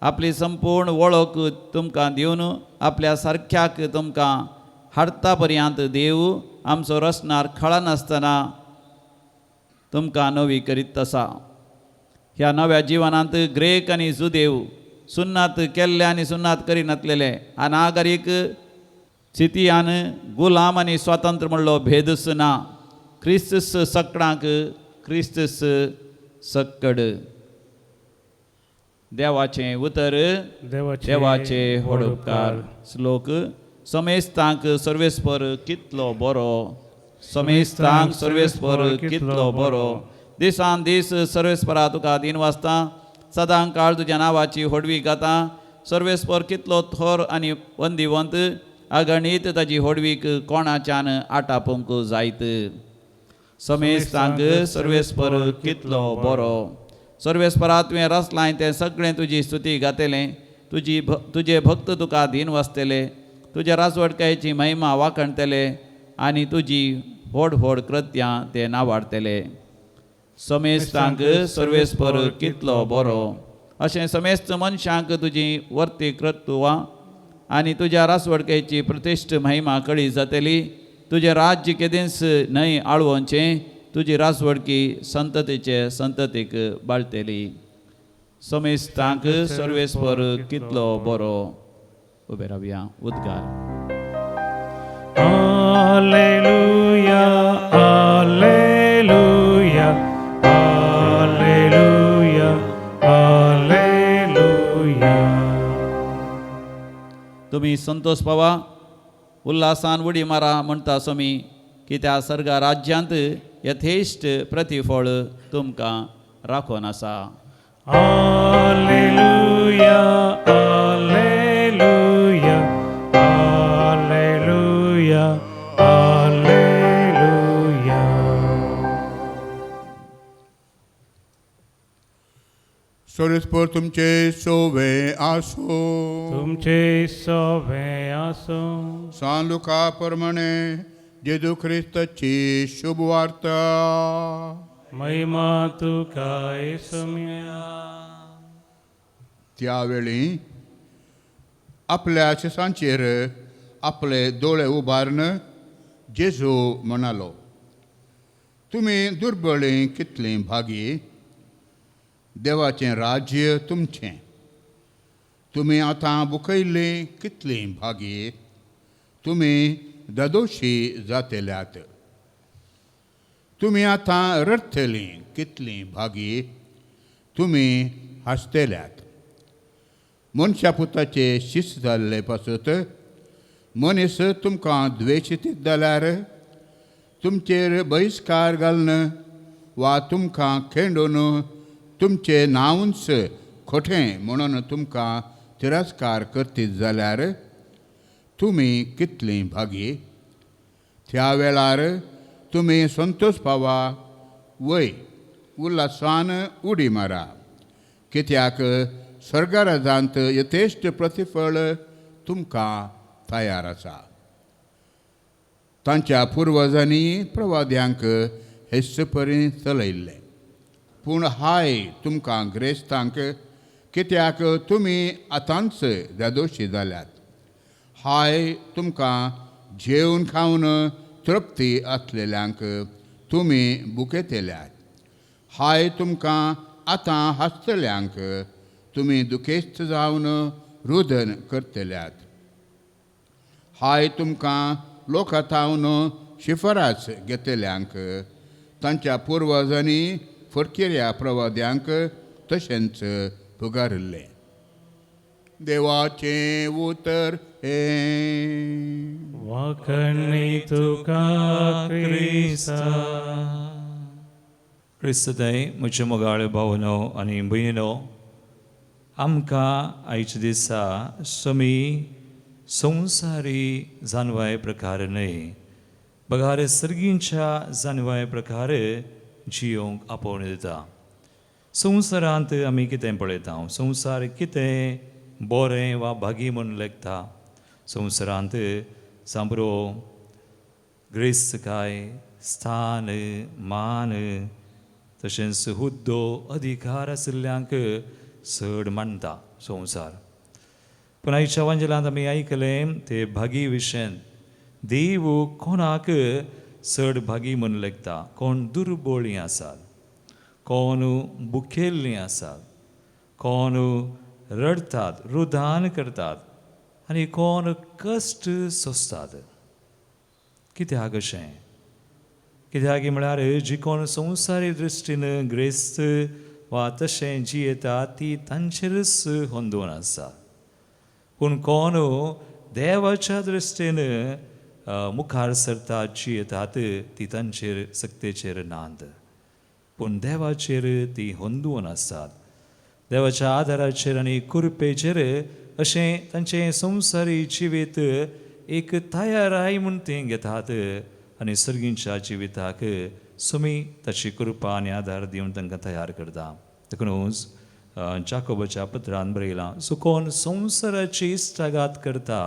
आपली संपूर्ण वळख तुमकां दिवन आपल्या सारख्याक तुमकां हाडता पर्यंत देव आमचो रचणार खळनासतना तुमकां नवी करीत आसा. ह्या नव्या जिवनांत ग्रेक आनी जुदेव, सुन्नात केल्ले आनी सुन्नात करिनातलेले, अनागरीक स्थितीयान गुलाम आनी स्वातंत्र्य म्हणलो भेदच ना. क्रिस्तस सकडांक क्रिस्तस सक्कड. देवाचें उतर देवाचे व्हड उपकार. श्लोक. समेस्तांक सर्वेस्पर कितलो बरो, समेस्तांक सर्वेस्पर कितलो बरो. दिसान दीस सर्वेस्परा तुका दिन वाचता, सदां काळ तुज्या नांवाची होडवी गाता. सर्वेस्पर कितलो थोर आनी वंदिवंत, अगणीत ताजी होडवीक कोणाच्यान आटापूंक जायत. समेस्तांक सर्वेस्पर कितलो बरो. सर्वेस्परा तुवें रचलां तें सगळें तुजी स्तुती गातलें. तुजी तुजे भक्त तुका दीन वाचतले, तुज्या राजवटकायेची महिमा वाखणतले आनी तुजी व्हड व्हड कृत्यां ते नावाडतले. समेस्तांक सर्वेस्पर कितलो बरो. अशें समेस्त मनशांक तुजी वर्ती कृत्वां आनी तुज्या राजवटकायेची प्रतिश्ठ महिमा कळी जातली. तुजें राज्य केदींच न्हय आळवोचें, तुजी राजवडकी संततीचे संततीक बाळतली. समेस्तांक सर्वेस्पर कितलो बरो. उबे रावया. उद्गार. Alleluia, alleluia, alleluia, alleluia. तुमी संतोष पावा, उल्हासान उडी मारा म्हणटा स्वामी, कित्या सर्गा राज्यांत यथेश्ट प्रतिफळ तुमकां राखून आसा. Alleluia, alleluia, alleluia, alleluia. सर्वेस्पर तुमचे सोवे आसो. तुमचे सोवे आसो. सान लुका प्रमाणे जेजू ख्रिस्ताची शुभ वार्ता. महिमा तुका येसुम्या. त्यावेळी आपल्या शिसांचेर आपले दोळे उबारून जेजू म्हणालो, तुमी दुर्बळीं कितलीं भागी, देवाचें राज्य तुमचें. तुमी आतां बुखयल्लीं कितलीं भागी, तुमी ददोशी जातल्यात. तुमी आतां रडटलीं कितलीं भागी, तुमी हांसतल्यात. मनशा पुताचे शिस्त जाल्ले पासत मनीस तुमकां द्वेशीत जाल्यार तुमचेर बहिश्कार घालून वा तुमकां खेंडून तुमचें नांवूच खोटें म्हणून तुमकां तिरस्कार करतीत जाल्यार तुमी कितलीं भागी. त्या वेळार तुमी संतोश पावा वय उल्हासान उडी मारा, कित्याक स्वर्गराजांत यथेश्ट प्रतिफळ तुमकां तयार आसा. तांच्या पुर्वजांनी प्रवाद्यांक हेच परी चलयल्लें. पूण हाय तुमकां ग्रेस्तांक, कित्याक तुमी आतांच दादोशी जाल्यात. हाय तुमकां जेवन खावन तृप्ती आसलेल्यांक, तुमी बुकेतल्यात. हाय तुमकां आतां हांसतल्यांक, तुमी दुखेस्त जावन रुदन करतल्यात. हाय तुमकां लोकां थावन शिफारस घेतल्यांक, तांच्या पुर्वजांनी फटकिऱ्या प्रवाद्यांक तशेंच पुगारिल्लें. देवाचें उतर हें. वाखणी तुका क्रिस्ता. क्रिस्तताय म्हजे मोगाळे भावनो आनी भयणीनो, आमकां आयच्या दिसा समी संवसारी जानवाय प्रकार न्हय बगार सर्गींच्या जानवाय प्रकार जियोंक आपोवणें दिता. संवसारांत आमी कितें पळयता, संवसार कितें बरें वा भागी म्हूण लेखता. संवसारांत जांबरो ग्रेस्तकाय, स्थान मान तशेंच हुद्दो अधिकार आशिल्ल्यांक चड मानता संवसार. पूण आयच्या वांजेलांत आमी आयकलें ते भागी विशयान देव कोणाक चड भागी म्हूण लेखता. कोण दुर्बळीं आसात, कोण बुखेल्लीं आसात, कोण रडटात रुदान करतात आनी कोण कश्ट सोंसतात. कित्याक अशें? कित्याक म्हळ्यार जी कोण संवसारी दृश्टीन ग्रेस्त वा तशें जियेता ती तांचेरच होंदून आसा. पूण कोण देवाच्या दृश्टीन मुखार सरतात जियेतात ती तांचेर सक्तेचेर नांद, पूण देवाचेर ती होंदून आसात. देवाच्या आदाराचेर आनी कृपेचेर अशें तांचें संवसारी जिवीत एक तयाराय म्हूण तें घेतात आनी सर्गींच्या जिविताक सुमी ताची कृपा आनी आदार दिवन तांकां तयार करता. देखूनच जाकोबाच्या पत्रान बरयलां, सो कोण संवसाराची इश्टागात करता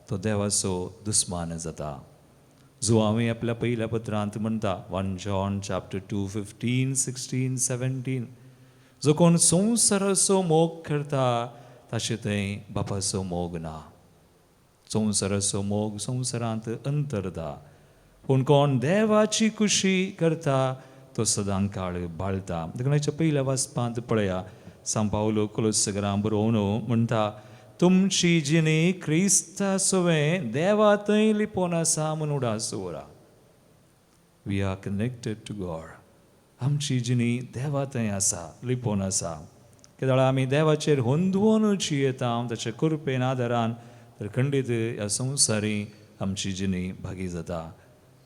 तो देवाचो दुस्मान जाता. जो हांवें आपल्या पयल्या पत्रांत म्हणटा 1 John chapter 2 15 16 17, जो कोण संवसाराचो मोग करता ताचे थंय बापाचो मोग ना. संवसाराचो मोग संवसारांत अंतरता, पूण कोण देवाची खुशी करता तो सदां काळ बाळता. देखून आयच्या पयल्या वाचपांत पळया सांव पावलो कोलोसगरां बरोवन म्हणटा, तुमची जिणी क्रिस्ता सवें देवा थंय लिपोवन आसा म्हूण उडास दवरा. We are connected to God. आमची जिणी देवा थंय आसा, लिपोवन आसा. कित्याक आमी देवाचेर होंदवोन जियेता ताचे कृपेन आदारान, तर खंडीत ह्या संवसारी आमची जिणी भागी जाता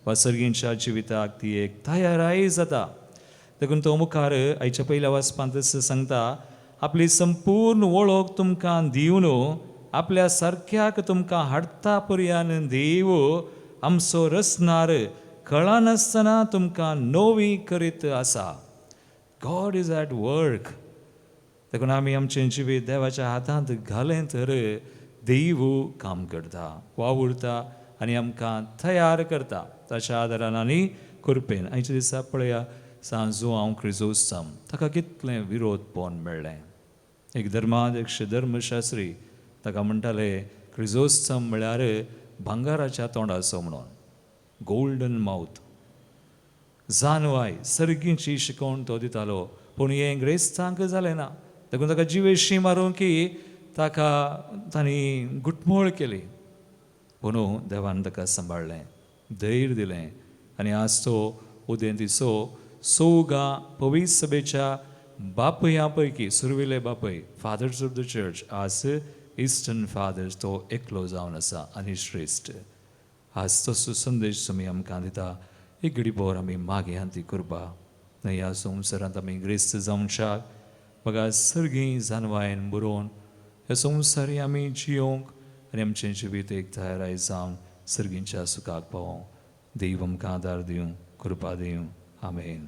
वा सर्गींच्या जिविताक ती एक तयाराय जाता. देखून तो मुखार आयच्या पयल्या वाचपांत सांगता, आपली संपूर्ण वळख तुमकां दिवन आपल्या सारक्याक तुमकां हाडटा पर्यान देव आमचो रचणार कळनासतना तुमकां नवी करीत आसा. God is at work. देखून आमी आमचें जिवीत देवाच्या हातांत घालें तर देव काम करता, वावुरता आनी आमकां तयार करता ताच्या आदारान आनी कृपेन. आयच्या दिसा पळया सांजो हांव क्रिजोस्तम ताका कितलें विरोधपण मेळ्ळें. एक धर्माध्यक्ष धर्मशास्त्री ताका म्हणटाले क्रिजोस्तम म्हळ्यार भांगाराच्या तोंडाचो म्हणून, गोल्डन मावथ. जानवाय सर्गींची शिकवण तो दितालो, पूण हें ग्रेस्तांक जालें ना. देखून ताका जिवेशी मारूंक की ताका तांणी गुटमोळ केली, पूण देवान ताका सांबाळ्ळें, धैर्य दिलें आनी आज तो उदेंतीचो सोगा पवित्र सभेच्या बापया पैकी सुरविले बापय फादर्स ऑफ the church आज इस्टर्न फादर्स तो एकलो जावन आसा आनी श्रेश्ठ. आज तसो संदेश तुमी आमकां दिता. एक घडी भोर आमी मागे हांती करपा न्हय ह्या संवसारांत आमी ग्रेस्त जावंक शाक बघा सर्गी जानवायन बरोवन ह्या संवसारी आमी जियोंक आनी आमचें जिवीत एक तयाराय जावन सर्गींच्या सुखाक पावोंक देव आमकां आदार दिवं, कृपा दिवं. आमेन.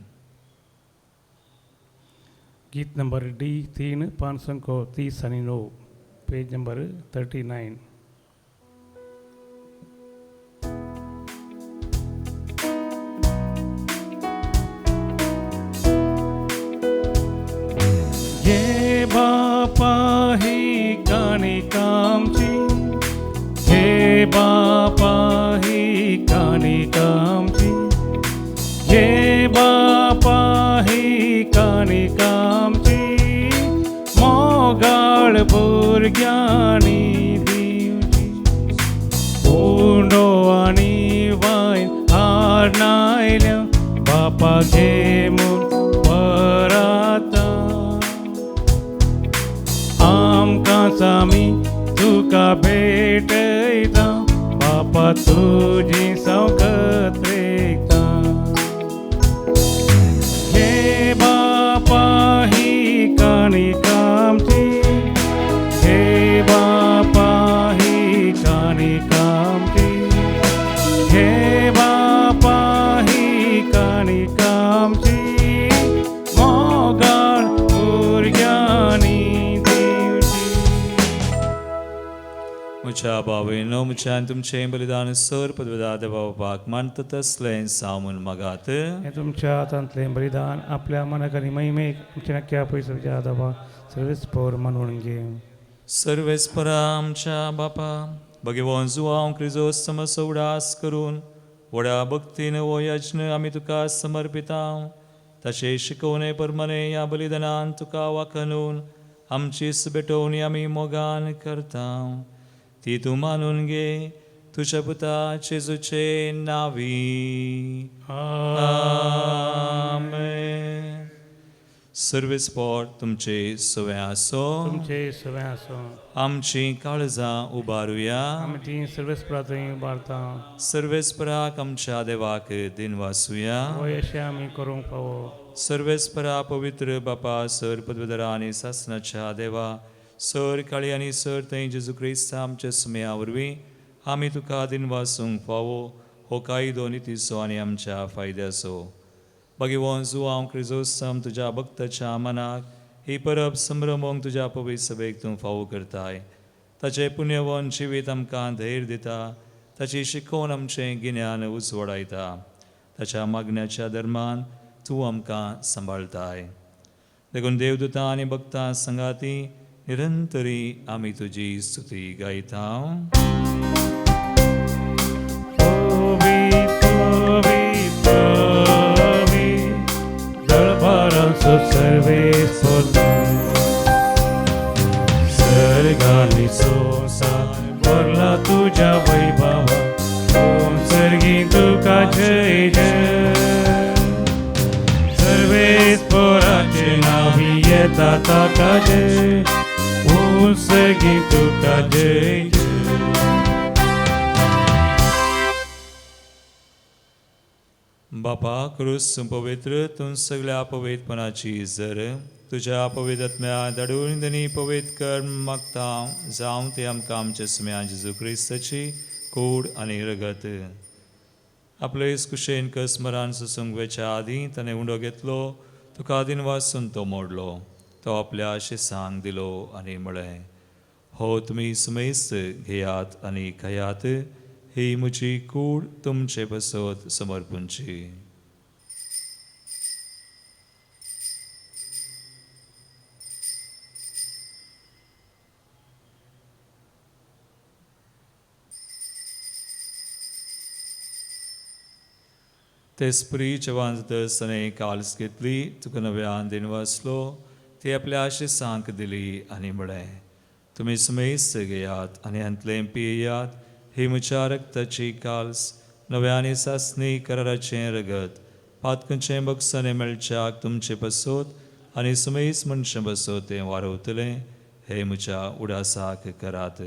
गीत नंबर डी 3 539, पेज नंबर 39. ये बापा ही काणी कामची, हे बापा ही काणी कामची, हे बापा ही काणी कामची, मोगाळ भुरग्यांनी दिवची. उंडो आनी वायन हाडनायल्या बापा घे म्हूण पराता. आमकां सामी तुका भेटयता बापा तुजी संकत रेखता. हे बापा ही काणी कामची, हे बापा ही काणी कामची, हे बापा ही काणी कामची, मोगाळ भुरग्यांनी दिवची. म्हज्या बावयनो म्हज्यान तुमचें बलिदान सर पदवेदा देवा बापाक मानता तसलें सामून मागात. हें तुमच्या हातांतलें बलिदान आपल्या मनाक आनी महिमेक आमच्या नक्या पयसुच्या देवा सर्वेस पौर मानून घे. सर्वेस्परा आमच्या बापा भगवान जुवांव क्रिजोस्तम उडास करून व्हडा भक्तीन हो यज्ञ आमी तुका समर्पिता. तशें शिकोवणे परमने ह्या बलिदानान तुका वाखनून आमची भेटोवणी आमी मोगान करता. ती तूं मानून घे तुज्या पुता जेजूचे नावी. आमेन. सर्वेस्पोर तुमचे सवें आसो. तुमचे सवें आसो. आमची काळजां उबारुया. आमी ती सर्वेस्परा थंय उबारता. सर्वेस्पराक आमच्या देवाक दिनवासुया. हो अशें आमी करूंक फावो. सर्वेस्परा पवित्र बापा सर पदवेदरा आनी सासनाच्या देवा सर काळी आनी सर थंय जेजू क्रिस्ता आमच्या सुम्या वरवीं आमी तुका दिनवासूंक फावो हो कायदो नितीचो आनी आमच्या फायद्याचो. भगवान जुवांव क्रिजोस्तम तुज्या भक्ताच्या मनाक ही परब संभ्रमोंक तुज्या पवित्र सभेक तूं फावो करताय. ताचें पुण्यवन जिवीत आमकां धैर्य दिता. ताची शिकोवन आमचें गिन्यान उजवाडायता. ताच्या मागण्याच्या धर्मान तूं आमकां सांबाळताय. देखून देवदूतां आनी भक्तां संगाती निरंतरी आमी तुजी स्तुती गायता. सर्गानी संवसार भरला तुज्या वैभवा, ओम सर्गी तुका जय जय. सर्वेस्पराचे नावी येता ताका जय, ओम सर्गी तुका जय जय. बापा क्रूस पवित्र तूं सगळ्या पवित्रपणाची जर तुज्या पवित्र आत्म्या धाडून धनी पवित्र कर मागता जावं ते आमकां आमच्या सुम्या जेजू क्रिस्ताची कूड आनी रगत. आपले कुशेन कसमरान सोसूंक वेच्या आदीं ताणें उंडो घेतलो, तुका दिनवासून तो मोडलो, तो आपल्या शिसांक दिलो आनी म्हळें, हो तुमी सुमेस्त घेयात आनी खायात, ही म्हजी कूड तुमचे पसत समर्पूंची. तेस्परी जेवान जातस काल्स घेतली, तुका नव्यान दिनवासलो, ती आपल्या शिसांक दिली आनी म्हळें, तुमी सुमेस्त घेयात आनी हांतलें पियेयात, ही म्हज्या रक्ताची काल्स नव्या आनी सासणी कराराचें रगत, पातकचें बक्षाणें मेळच्याक तुमचे पसत आनी सुमेस मनशां बसो तें वारवतलें हे म्हज्या उडासाक करात.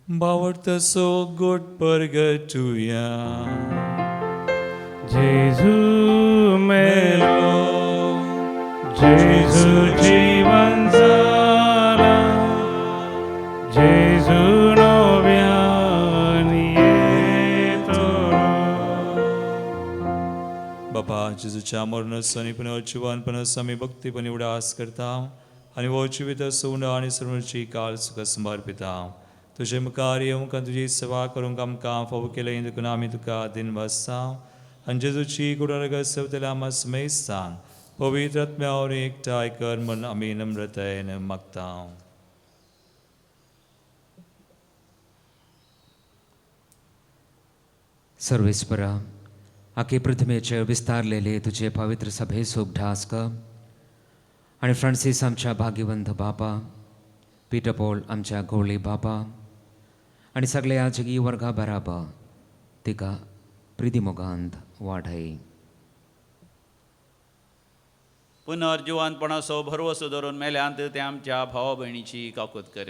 बावडतसो गोड परगटुया जेजू मेलो, जेजू जीवन जाला, जेजू नव्यान येतलो. बापा जेजूच्या मरणाचो आनी पुनर्जिवनपणाचो आमी भक्तीपणी उडास करता आनी हो जिवीत सोंड आनी सर्वची काळ सुखा समर्पिता. तुजे मुखार येवंक आनी तुजी सेवा करूंक आमकां फावो केलें देखून आमी तुका दिनवासता आनी जेजूची कुडारगत सेवतल्या आमा समेस्तांक पवित्र आत्म्या वरवीं एकठांय कर म्हूण आमी नम्रतायेन मागता. सर्वेस्परा, आखे पृथ्वेचेर विस्तारलेले तुजे पवित्र सभेचो उगडास कर आनी फ्रांसीस आमच्या भाग्यवंत बापा, पीटर पॉल आमच्या गोवळी बापा आनी सगळ्या जगी वर्गा बराबर तिका प्रितीमोगांत वाडय. पुनर्जिवनपणाचो भरवसो धरून मेल्यांत ते आमच्या भावा भयणीची काकूत कर.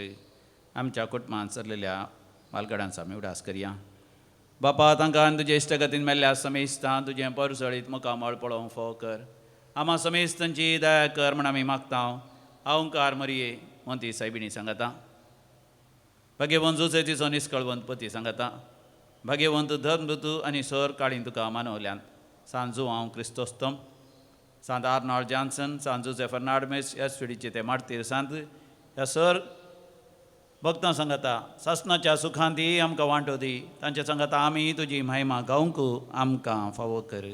आमच्या कुटुंबांत सरलेल्या मालगडांचो आमी उडास करया. बापा, तांकां आनी तुजे इश्टगतीन मेल्ल्या समेस्तां तुजें परजळीत मुखामळ पळोवंक फावो कर. आमा समेस्तांची दया कर म्हण आमी मागता. अहंकार मरये मोंती सायबिणी सांगता. भाग्यवंत जुसे तिचो निस्कळवंत पती सांगता. भाग्यवंत धर्मदूत आनी सर काळीन तुका मानवल्यान. सांजू हांव क्रिस्तोस्तम, सांत आर्नॉल्ड जॉन्सन, सांत जुजे फर्नांड मेस, ह्या पिढीचे ते मार्तीर सांत ह्या सर भक्तां सांगता. सासणाच्या सुखान दी आमकां वांटो दी. तांच्या सांगता आमी तुजी महिमा गावंक आमकां फावो कर.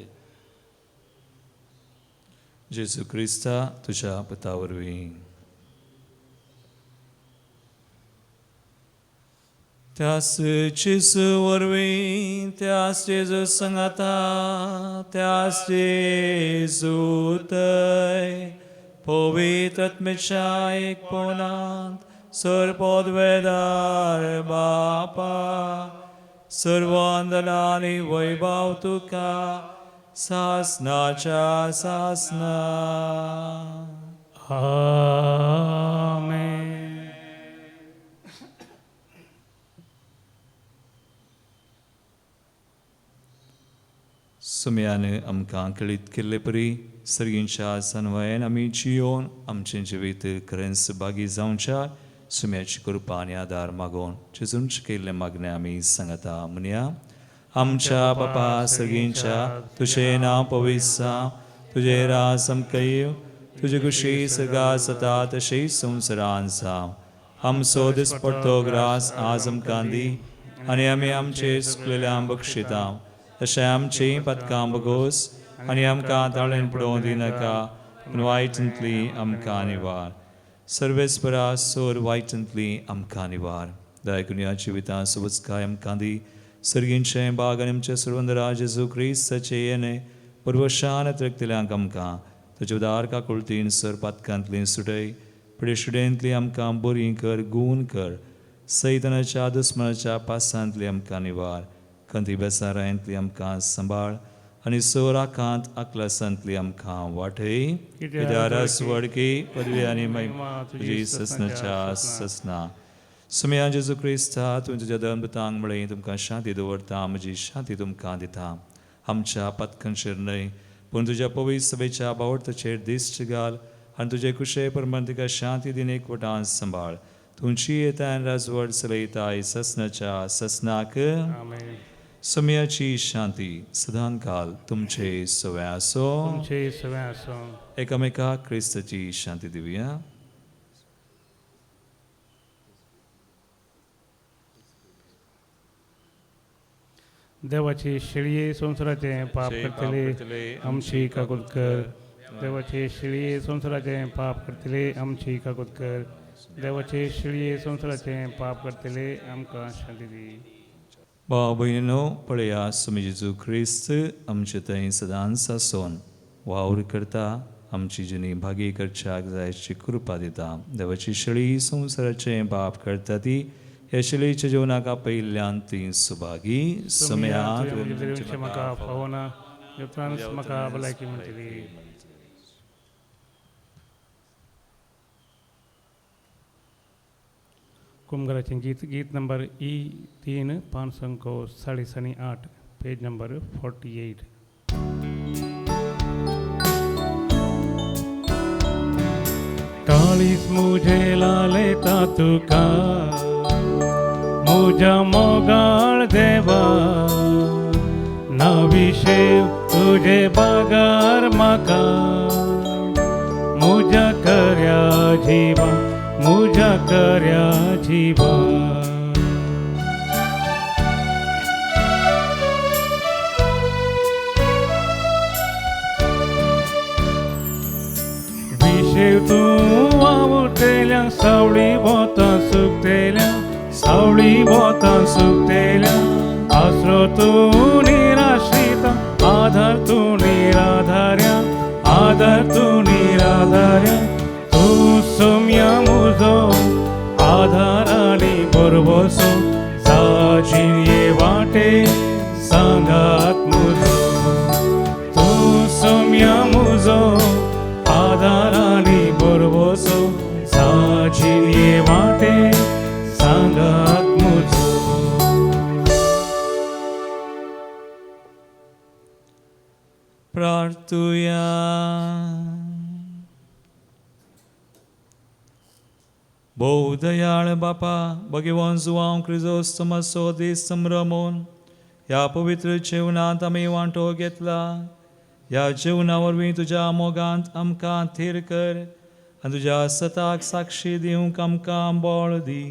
जेजू क्रिस्ता तुज्या पुता वरवीं. त्यास जेजू वरवीं, त्यास जेजू सांगाता, त्यास जेजू थंय पवित्र आत्म्याच्या एकपणांत सर्वपदवेदार बापा, सर्वांदनानी वैभव तुका सासनाच्या सासना. आमेन. सुम्यान आमकां कळीत केल्ले परी सर्गींच्या सनवयान आमी जियोन आमचें जिवीत खरेंच भागी जावच्या सुम्याची कृपा आनी आदार मागोवन जेजून केल्लें मागणें आमी सांगता. म्हणया, आमच्या बापा सर्गींच्या, तुजें नांव पवित्र जावं, तुजें राज आमकां येवं, तुजे कुशी सर्गात जाता तशी संवसारांत जावं. आमचो दिसपडतो ग्रास आज आमकां दी आनी आमी आमचे चुकलेल्यांक बक्षिता तशें आमचीं पदकां बगोस आनी आमकां ताळेन पडोवंक दिनाका, पूण वायटांतली आमकां निवार. सर्वेस्परा सोर वायटांतली आमकां निवार. दया ह्या जिवितां सोबचकाय आमकां दी. सर्गींचें बाग आनी आमचें सर्वंदरा जेजू क्रिस्ताचें येणें पुर्वशान त्रेकतल्यांक आमकां तुज्या उदार काकुळतीन सर पातकांतली सुटय. पिडेशुडेंतली आमकां बरी कर, गूण कर. सैतनाच्या दुस्मनाच्या पासांतली आमकां निवार. खंती बेसारांतली आमकां सांबाळ आनी सोराकांत आकलासांतली आमकां वाटय. कित्याक वडकी पदवी आनी महिमा तुजी ससनाच्या ससना. सुमया जेजू क्रिस्ता, तुवें तुज्या धर्मदूतांक म्हळें, तुमकां शांती दवरता, म्हजी शांती तुमकां दिता. आमच्या पातकांचेर न्हय पूण तुज्या पवित्र सभेच्या बावडताचेर दिश्ट घाल आनी तुजे कुशे प्रमाण तिका शांती दिन एकवटान सांबाळ. तुमची येतान राजवट चलयताय ससनाच्या ससनाक. आमेन. समयाची शांती सदांकाल तुमचे सवे आसो. तुमचे सवे आसो. एकामेका क्रिस्ताची शांती दिवया. देवाची शेळये संवसाराचें पाप करतले आमची काकूत कर. देवाचे शेळये संवसाराचें पाप करतले आमची काकूत कर. देवाचे शेळये संवसाराचें पाप करतले आमकां शांती दी. भाव भयणीनो, पळया सुमी जेजू क्रिस्त आमचे थंय सदांच आसून वावर करता आमची जिणी भागी करच्याक जायची कृपा दिता. देवाची शेळी संवसाराचें पाप करता ती ह्या शेळीच्या जेवणाक आपयिल्ल्यान ती सुभागी. समया म्हाका फावना म्हाका भलायकी म्हणटली. कुमगराचें गीत, गीत नंबर ई 3 5 8.5, पेज नंबर 48. काळीज मुझे लालेता तुका मुझ्या मोगाळ देवा, ना विशेव तुझे बागार म्हाका, मुझ्या कर्या जिवा, मुझ्या कर्या जिवा. विशेव तूं वावुरतेल्या सावळी वोतां सुकतेल्या, सावळी वोतां सुकतेल्या, आसरो तूं निराश्रिता, आधार तूं निराधार्या, आधार तूं निराधार्या, तूं सोम्या मुजो आधार आनी बरवसो, जाजिये वाटे सांगात मुजो, तूं सोम्या मुजो आधार आनी बरवसो, जाजिये वाटे सांगात मुजो. प्रार्थुया. भोव दयाळ बापा, भगवान जुवांव क्रिजोस्तमाचो दीस संभ्रमून ह्या पवित्र जेवणांत आमी वांटो घेतला. ह्या जेवणा वरवीं तुज्या मोगांत आमकां थीर कर आनी तुज्या सताक साक्षी दिवंक आमकां बळ दी.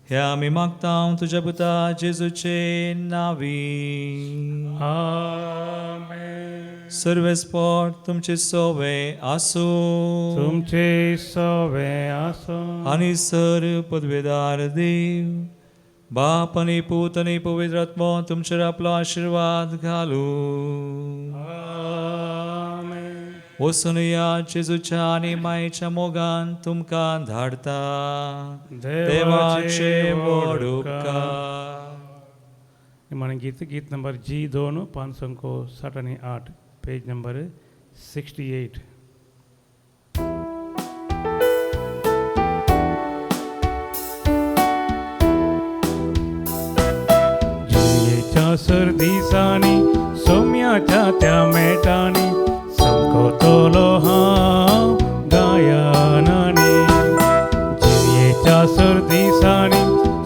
ह्या आमी मागता तुज्या पुता जेजूचे नांवी. आमेन. सर्वेस्पोट तुमचे सोवे आसूं, तुमचे सोवे आसूं. आनी सर पदवेदार देव बाप आनी पूत आनी पवित्र आत्मो तुमचेर आपलो आशिर्वाद घालूं. आमेन. वचून या, जेजूच्या आनी मायेच्या मोगान तुमकां धाडता. देवाचे व्हड उपकार. निमाणें गीत, गीत नंबर जी 2 568, पेज नंबर 68. जियेच्या सर्दिसांनी सोम्याच्या त्या मेटांनी सामको तोलो हांव गायनांनी. जियेच्या सर्दिसांनी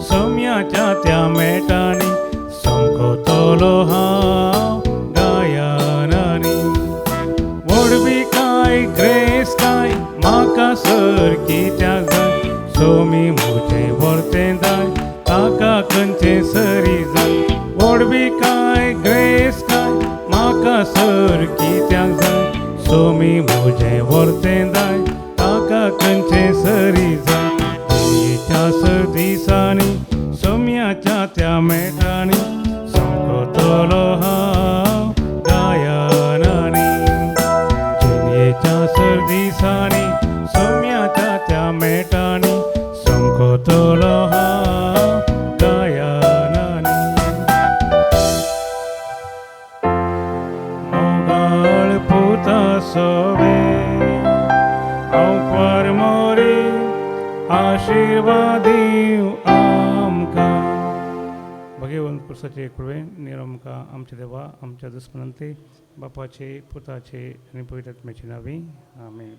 सोम्याच्या त्या मेटांनी सामको तोलो हांव गायनांनी. व्हडवी काय ग्रेस काय म्हाका सर कित्याक जाय, सोमी म्हजें व्हरतें जाय ताका खंयचें सरी जाय. व्हडवी काय ग्रेस काय म्हाका सर कित्याक जाय, सोमी म्हजें व्हरतें जाय ताका खंयचें सरी जाय. जियेच्या सर दिसांनी सोम्याच्या त्या मेटांनी सामको तोलो हांव गायनांनी. जियेच्या सर दिसांनी सोम्याच्या त्या मेटांनी सामको तोलो हांव गायनांनी. मोगाळ पुता सोवे हांव क्वार मोरी आशिर्वाद दीव आमकां. भगवंत पुरसाचे कृपेन निरमकां आमच्या देवा आमच्या दुस्मनांते बापाचे पुताचे आनी पवित्र आत्म्याचे नांवी. आमेन.